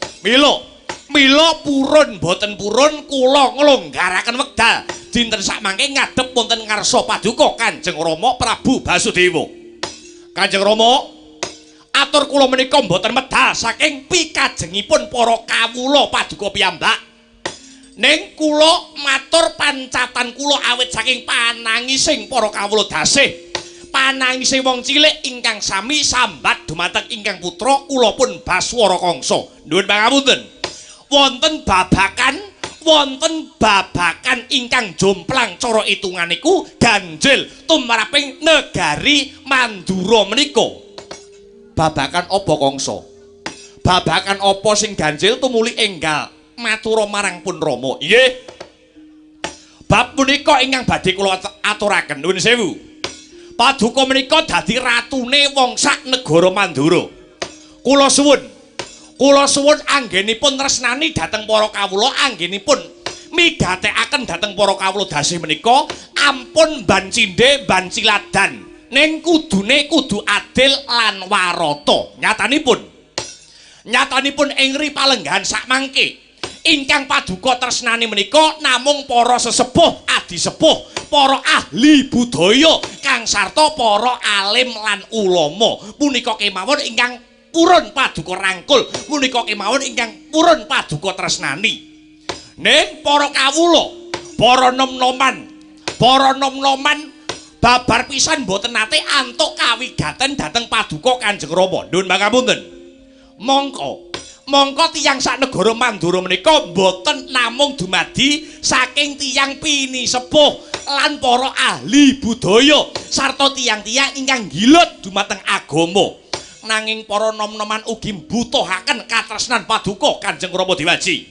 Mila purun boten purun kula nglonggaraken wekdal dinten sakmangke ngadhep wonten ngarsa paduka Kanjeng Rama Prabu Basudewa. Kanjeng Rama, atur kula menika mboten medal saking pikajengipun para kawula paduka piyambak. Ning kula matur pancatan kula awit saking panangising para kawula dasih. Panangise wong cilik ingkang sami sambat dumateng ingkang putra kula pun Baswara Kangsa. Nuwun pangapunten. Wonten babakan ingkang jomplang cara itungan niku ganjil tumraping negari Mandura menika. Babakan apa Kangsa? Babakan apa sing ganjil tumuli enggal matura marang pun Rama? Nggih. Bab punika ingkang badhe kula aturaken. Nuwun sewu. Paduka menika dadi ratune wong sak negara Mandura. Kula suwun anggenipun tresnani dhateng para kawula, anggenipun migatekaken dhateng para kawula dasih menika ampun ban cindhe ban ciladan, ning kudune kudu adil lan warata. Nyatanipun ing ri palenggahan sakmangke ingkang paduka tresnani menika namung para sesepuh adisepuh, para ahli budaya kang sarta para alim lan ulama. Punika kemawon ingkang purun paduka rangkul, punika kemawon ingkang purun paduka tresnani. Ning para kawula, para nom-noman babar pisan boten nate antuk kawigaten dhateng paduka Kanjeng Rama. Nuwun pangapunten. Mongko tiyang sak negara Mandura menika boten namung dumadi saking tiyang pinisepuh lan para ahli budaya sarta tiyang-tiyang ingkang gilut dumateng agama. Nanging para nom-noman ugi mbutuhaken katresnan paduka Kanjeng Rama Dewaji.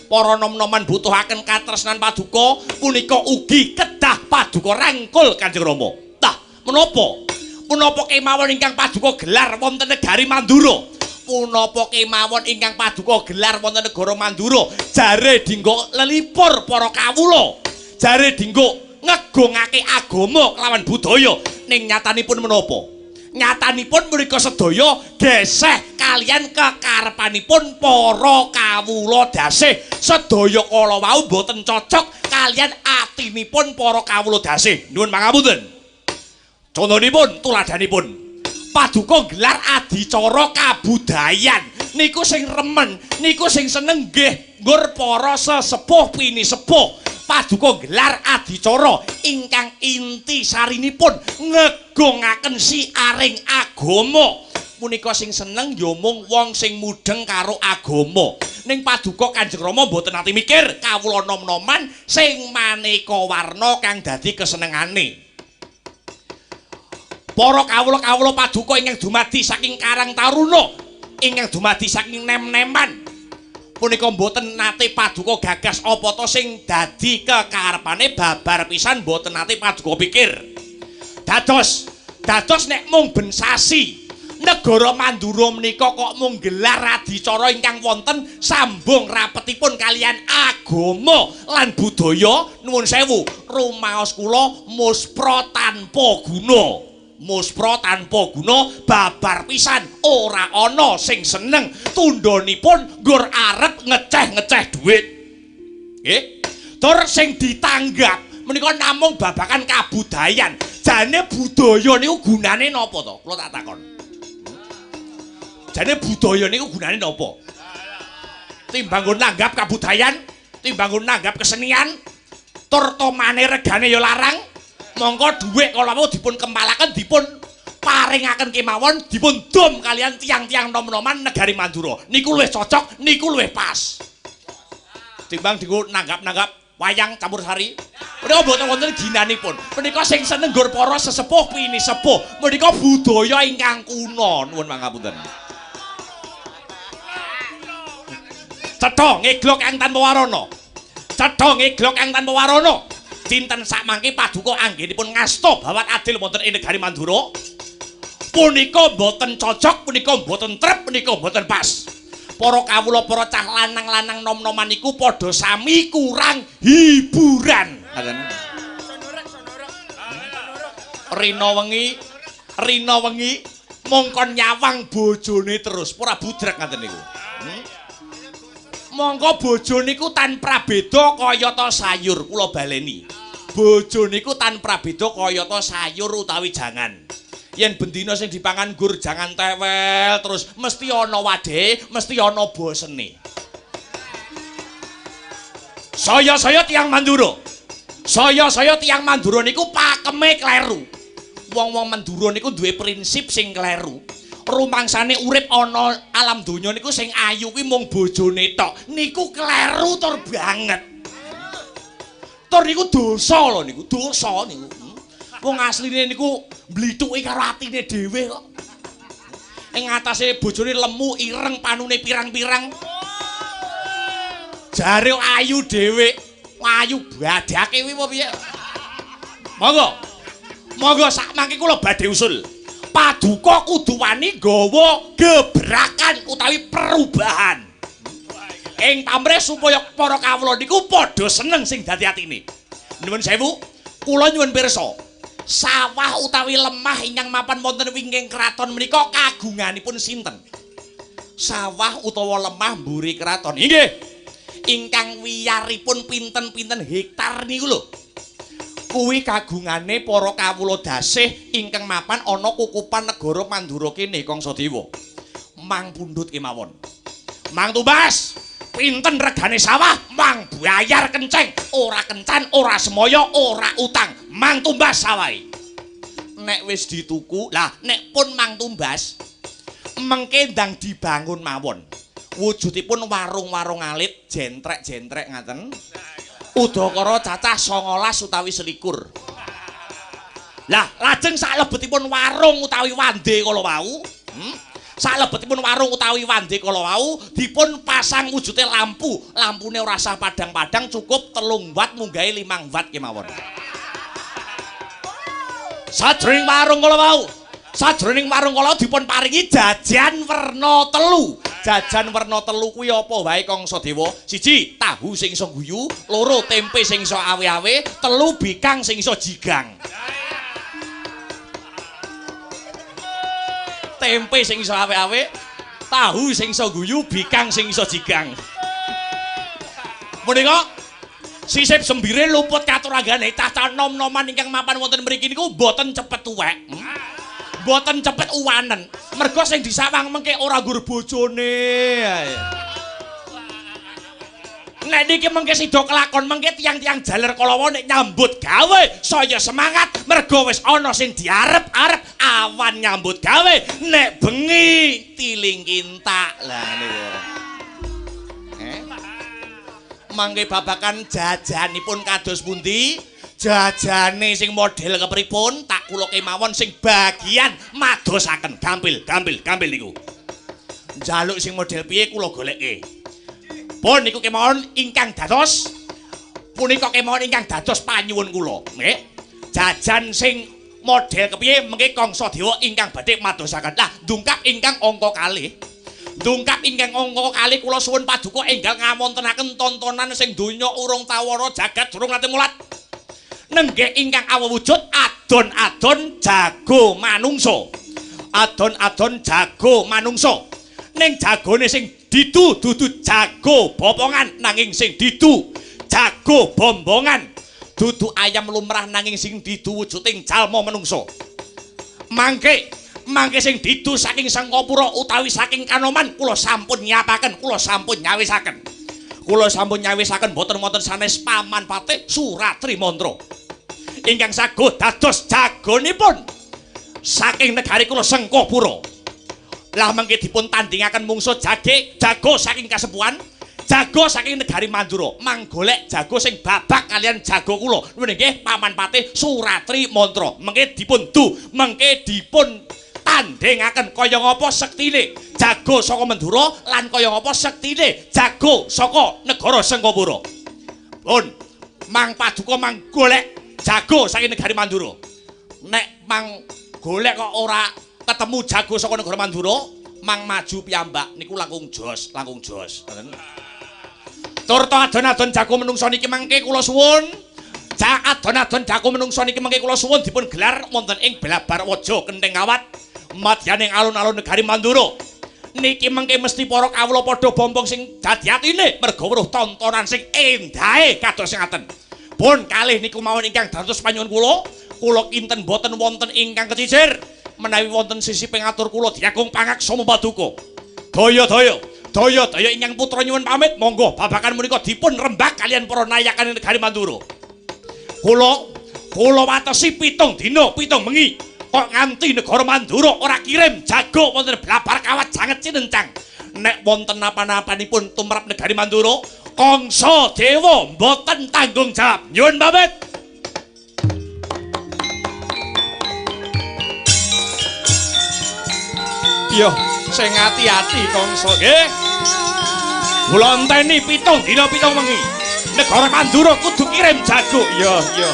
Para nom-noman butuhaken katresnan paduka punika ugi kedah paduka rangkul Kanjeng Rama. Tah, menapa? Punapa kemawon ingkang paduka gelar wonten negari Mandura? Punapa kemawon ingkang paduka gelar wonten negara Mandura jare dinggo lelipur para kawula, jare dinggo ngegungake agama kelawan budaya. Ning nyatanipun menapa? Nyatanipun menika sedaya geseh kalian kekarepanipun para kawula dasih. Sedaya kala wau boten cocok kalian atinipun para kawula dasih. Nuwun pangapunten. Contonipun, tuladhanipun, paduka gelar adicara kabudayan Niku sing remen, niku sing seneng nggih nggur para sesepuh pinisepuh. Paduka gelar adicara ingkang inti sarinipun ngegongaken siaring agama. Punika sing seneng ya mung wong sing mudheng karo agama. Ning paduka Kanjeng Rama mboten nate mikir kawula nom-noman sing maneka warna kang dadi kesenengane. Para kawula-kawula paduka ingkang dumadi saking Karang Taruna, ingkang dumadi saking nem-neman, punika mboten nate paduka gagas apa to sing dadi kekarepane babar pisan mboten nate paduka pikir. Dados, dados nek mung ben sasi negara Mandura menika kok mung gelar adicara ingkang wonten sambung rapetipun kalian agama lan budaya, nuwun sewu, rumaos kula muspra tanpa guna. Muspra tanpa guna babar pisan ora ana sing seneng tundhonipun nggur arep ngeceh-ngeceh dhuwit. Nggih. Tur sing ditanggap menika namung babagan kabudayan. Jane budaya niku gunane napa to? Kula tak takon. Jane budaya niku gunane napa? Timbang nggo nanggap kabudayan, timbang nggo nanggap kesenian, tur tomane regane ya larang, mongko dhuwit kala wau dipun kempalaken, dipun paringaken kemawon, dipun dum kalian tiang-tiang nom-noman negari Mandura. Niku luwih cocok, niku luwih pas. Timbang dienggo nanggap-nanggap wayang campur sari. Menika mboten wonten ginanipun. Menika sing seneng nggur para sesepuh pinisepuh. Menika budaya ingkang kuna. Nuwun pangapunten. Cetha ngeglok kang tanpa warana. Cetha ngeglok kang tanpa warana. Dinten sakmangke paduka anggenipun ngasta bawat adil wonten ing negari Mandura. Punika mboten cocok, punika mboten trep, punika mboten pas. Para kawula, para cah lanang-lanang nom-noman niku padha sami kurang hiburan. Ngaten. Rina wengi, rina wengi mongkon nyawang bojone terus, ora budrek ngaten niku. Mongko bojo niku tan prabeda kayata sayur, kula baleni. Bojo niku tan prabeda kayata sayur utawi jangan. Yen bendina sing dipangan gur jangan tewel terus mesti ana wadhe, mesti ana bosene. Saya-saya tiyang Mandura. Saya-saya tiyang Mandura niku pakeme kleru. Wong-wong Mandura niku duwe prinsip sing kleru. Rumangsane urip ana alam donya niku sing ayu kuwi mung bojone tok. Niku kleru tur banget. Tur niku dosa lho niku, dosa niku. Wong asline niku mblithuki karo atine dhewe kok. Ing atase bojone lemu, ireng, panune pirang-pirang. Jare ayu dhewe, ayu badake kuwi apa piye? Monggo. Monggo sak mangke kula badhe usul. Paduka kudu wani nggawa gebrakan utawi perubahan. Ing pamrih supaya para kawula niku padha seneng sing dadi atine. Nuwun sewu, kula nyuwun pirsa. Sawah utawi lemah ingkang mapan wonten wingking kraton menika kagunganipun sinten? Sawah utawa lemah mburi kraton. Inggih. Ingkang wiyaripun pinten-pinten hektar niku lho. Kuwi kagungane para kawula dasih ingkang mapan ana kukupan negara Mandura kene Kangsadewa. Mang pundhut kemawon. Mang tumbas, pinten regane sawah? Mang bayar kenceng, ora kencan, ora semaya, ora utang. Mang tumbas sawahe. Nek wis dituku, lah nek pun mang tumbas, mengke ndang dibangun mawon. Wujudipun warung-warung alit, jentrek-jentrek ngaten. Udakara cacah 19 utawi 21. Lah, lajeng saklebetipun warung utawi wande kala wau, Saklebetipun warung utawi wande kala wau dipun pasang wujude lampu. Lampune ora sah padhang-padhang, cukup 3 watt munggahe 5 watt kemawon. Sajroning warung kala wau, sajroning warung kala dipun paringi jajan werna telu. Jajan werna telu kuwi apa wae Kangsadewa? Siji, tahu sing iso guyu, loro tempe sing iso awe-awe, telu bikang sing iso jigang. Tempe sing iso awe-awe, tahu sing iso guyu, bikang sing iso jigang. Menika sisip sembire luput katuranggane cah-cah nom-noman ingkang mapan wonten mriki niku mboten cepet tuwek. Mboten cepet uwanen. Mergo sing disawang mengke ora nggur bojone. Nek niki mengke sida kelakon mengke tiyang-tiyang jaler kala wau nek nyambut gawe saya semangat mergo wis ana sing diarep-arep awan nyambut gawe nek bengi tiling kintak. Lah niku. Mangke babakan jajanipun kados pundi? Jajane sing model kepripun tak kula kemawon sing bagian madosaken gampil gampil gampil niku. Njaluk sing model piye kula goleke. Pun niku kemawon ingkang dados punika kemawon ingkang dados panyuwun kula nggih. Jajan sing model kepiye mengke Kangsa Dewa ingkang badhe madosaken. Lah ndungkap ingkang angka kalih. Ndungkap ingkang angka kalih kula suwun paduka enggal ngawontenaken tontonan sing donya urung tawara jagat durung nate mulat. Nenggih ingkang awujud adon-adon jago manungsa. Adon-adon jago manungsa. Ning jagone sing didu dudu jago bopongan nanging sing didu jago bombongan. Dudu ayam lumrah nanging sing didu wujuding jalma manungsa. Mangke mangke sing didu saking Sangkapura utawi saking Kanoman kula sampun nyiapaken, kula sampun nyawisaken. Kula sampun nyawisaken boten wonten sanes Paman Patih Suratri Mantra. Ingkang saguh dados jagonipun saking negari kula Sangkapura. Lah mangke dipun tandingaken mungsuh jage jago saking Kasepuhan, jago saking negari Mandura. Manggolek jago sing babak kalian jago kula. Nuwun nggih Paman Patih Suratri Mantra. Mangke dipun du, mangke dipun tandingaken kaya ngapa sektine jago saka Mandura lan kaya ngapa sektine jago saka negara Sangkapura. Pun mang paduka mang golek jago saking negari Mandura. Nek mang golek kok ora ketemu jago saka negara Mandura, mang maju piyambak niku langkung jos, langkung jos. Turta adon-adon jago menungsa niki mangke kula suwun. Adon-adon jago menungsa niki mangke kula suwun dipun gelar wonten ing Belabar Waja Kentheng Kawat madyaning alun-alun negari Mandura. Niki mangke mesti para kawula padha bombong sing dadi atine merga weruh tontonan sing endahe kados ngaten. Pun kalih niku mawon ingkang dados panyuwun kula, kula kinten boten wonten ingkang kecicir. Menawi wonten sisi pengatur kula diagung pangaksama paduka. Daya-daya, daya-daya ingkang putra nyuwun pamit, monggo babakan menika dipun rembag kalian para nayakan negari Mandura. Kula watesi 7 dina, 7 bengi. Kok nganti negara Mandura ora kirim jago wonten Blabar Kawat janget cinencang. Nek wonten napa-napanipun tumrap negari Mandura, Kangsa Dewa mboten tanggung jawab. Nyuwun pamit. Yo, sing ati-ati Kangsa nggih. Kula enteni 7 dina 7 wengi. Negara Mandura kudu kirim jago. Yo, yo.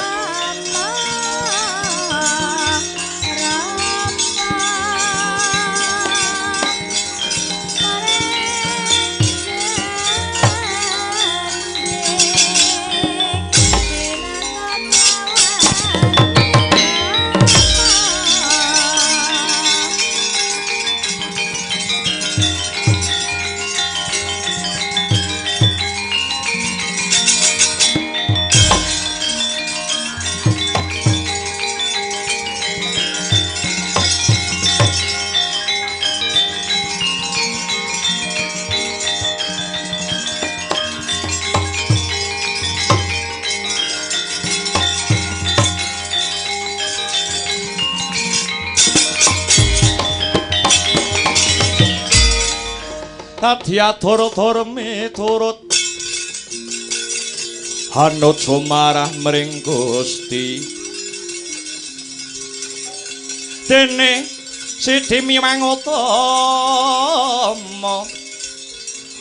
Dadi atur-atur miturut hanut sumarah mring Gusti. Dene Sidi Miwang Utama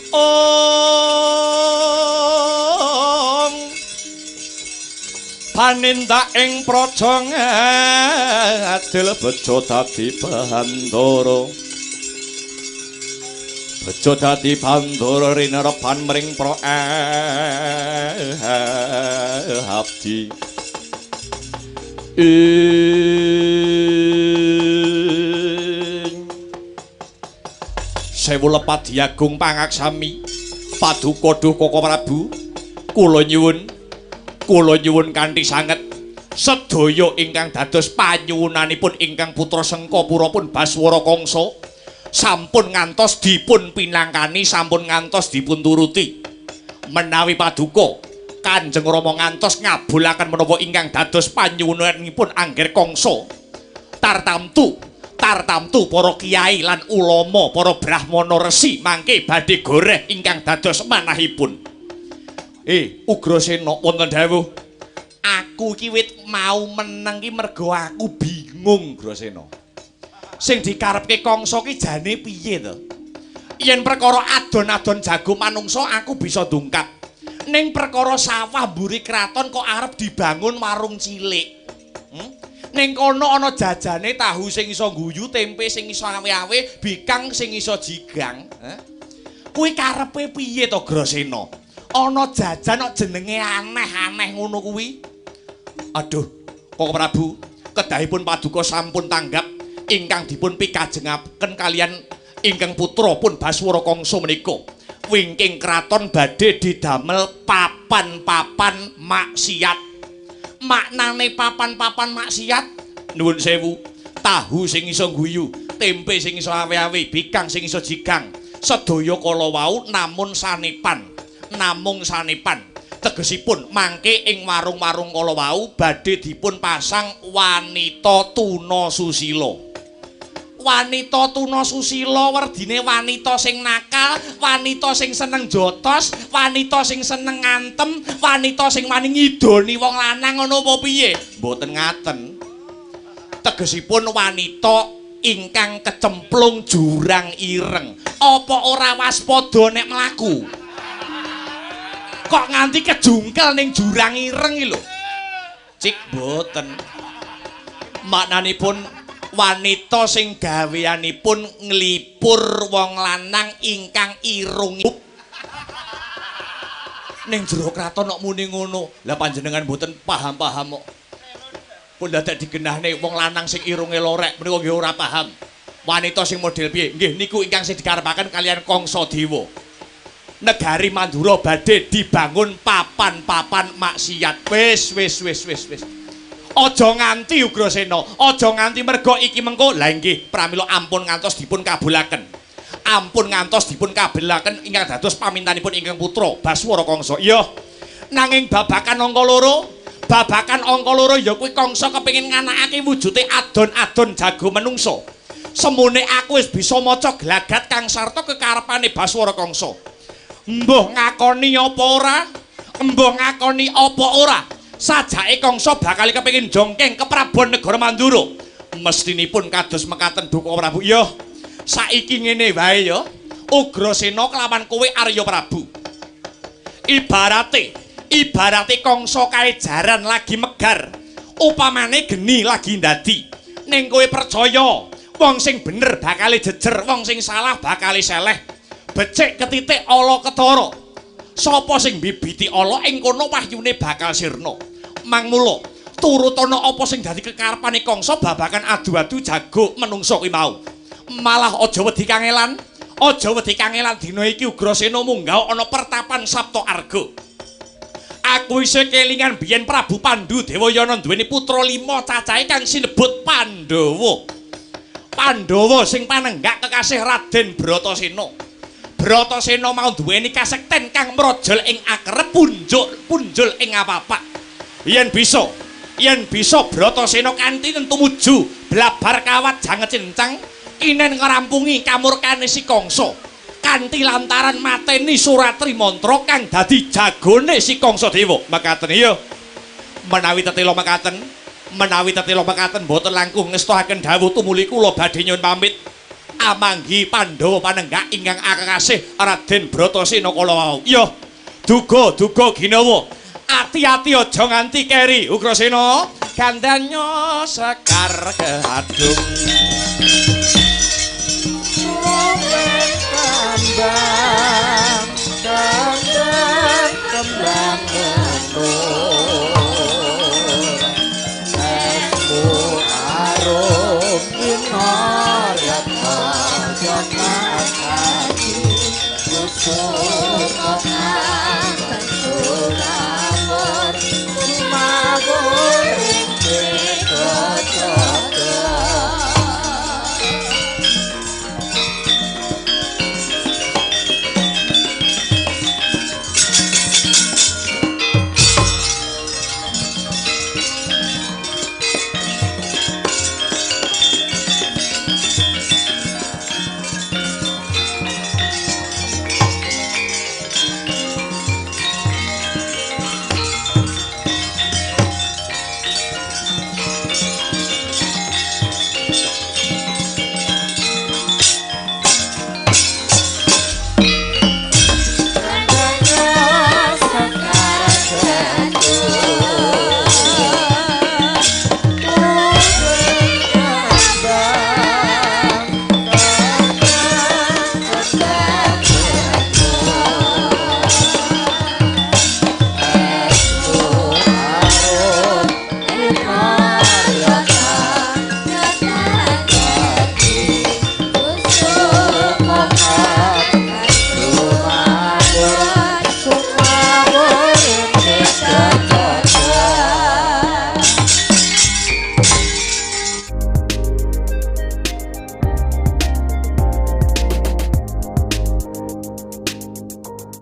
Ong panindak ing praja ngadil bejo dadi bandara. Bejo dadi bandara rinereban mring pra abdi. Ing sewu lepat diagung pangaksami paduka duh Koko Prabu, kula nyuwun kanthi sanget Sedaya ingkang dados panyuwunanipun ingkang putra Sengkapura pun Baswara Kangsa sampun ngantos dipun pinangkani, sampun ngantos dipun turuti. Menawi paduka Kanjeng Rama ngantos ngabulaken menapa ingkang dados panyuwunanipun Angger Kangsa. Tartamtu, tartamtu para kiai lan ulama, para brahmana resi mangke badhe goreh ingkang dados manahipun. Ugrasena wonten dawuh. Aku iki wit mau meneng ki mergo aku bingung, Ugrasena. Sing dikarepke Kangsa ki jane piye to? Yen perkara adon-adon jago manungsa aku bisa dungkap. Ning perkara sawah mburi kraton kok arep dibangun warung cilik. Ning kono ana jajane tahu sing iso guyu, tempe sing iso awe-awe, bikang sing iso jigang. Kuwi karepe piye to, Grasena? Ana jajan kok jenenge aneh-aneh ngono kuwi. Aduh, Koko Prabu, kedahipun paduka sampun tanggap ingkang dipun pikajengaken kalian ingkang putra pun Baswara Kangsa menika. Wingking kraton badhe didamel papan-papan maksiat. Maknane papan-papan maksiat, nuwun sewu, tahu sing iso guyu, tempe sing iso awe-awe, bikang sing iso jigang, sedaya kala wau namun sanepan, namung sanepan. Tegesipun mangke ing warung-warung kala wau badhe dipun pasang wanita tuna susila. Wanita tuna susila werdine wanita sing nakal, wanita sing seneng jotos, wanita sing seneng ngantem, wanita sing wani ngidoni wong lanang ngono apa piye? Mboten ngaten. Tegesipun wanita ingkang kecemplung jurang ireng. Apa ora waspada nek mlaku? Kok nganti kejungkel ning jurang ireng iki lho. Cik mboten. Maknanipun wanita sing gaweanipun nglipur wong lanang ingkang irung. Ning jero kraton kok muni ngono. Lah panjenengan mboten paham-paham kok. Pun dadak digenahne wong lanang sing irunge lorek menika nggih ora paham. Wanita sing model piye? Nggih niku ingkang sing dikarepaken kalian Kangsa Dewa. Negari Mandura badhe dibangun papan-papan maksiat. Wis wis wis wis wis. Aja nganti Ugrasena, aja nganti merga iki mengko. Lah nggih, pramila ampun ngantos dipun kabulaken. Ampun ngantos dipun kabulaken ingkang dados pamintanipun ingkang putra Baswara Kangsa. Iya. Nanging babakan angka loro, babakan angka loro ya kuwi Kangsa kepengin nganakake wujude adon-adon jago menungsa. Semune aku wis bisa maca glagat kang sarta kekarepane Baswara Kangsa. Mbuh ngakoni apa ora? Mbuh ngakoni apa ora? Sajake Kangsa bakal kepengin jongkeng keprabon negara Mandura. Mestinipun kados mekaten Duka Prabu. Ya, saiki ngene wae ya. Ugrasena kelawan kowe Arya Prabu. Ibarate Kangsa kae jaran lagi megar. Upamane geni lagi ndadi. Ning kowe percaya, wong sing bener bakal jejer, wong sing salah bakal seleh. Becik ketitik ala ketara. Sapa sing mbibiti ala ing kono wahyune bakal sirna. Mangmula turutana apa sing dadi kekarepane Kangsa babagan adu-adu jago menungsa kuwi mau. Malah aja wedi kangelan, aja wedi kangelan dina iki Ugrasena munggah ana pertapan Sapta Arga. Aku isih kelingan biyen Prabu Pandu Dewayana duweni putra 5 cacahe kang sinebut Pandhawa. Pandhawa sing panenggak kekasih Raden Bratasena. Bratasena mau duweni kasekten kang mrojol ing akrep punjul ing apapak. Yen bisa Bratasena kanthi tumuju blabar kawat janget cincang kinen ngrampungi kamurkane si Kangsa kanthi lantaran mateni Suratri Mantra kang dadi jagone si Kangsa Dewa. Mekaten iya. Menawi tetela mekaten, mboten langkung ngestohaken dawuh tumuli kula badhe nyuwun pamit. Amanggi Pandhawa panenggak ingkang akasih Raden Bratasena kala wau. Iya. Duga ginawa. Ati-ati aja nganti keri Ugrasena. Gandanya sekar keadung. Kembang kembang kembang menur. Esmu arum inoryat.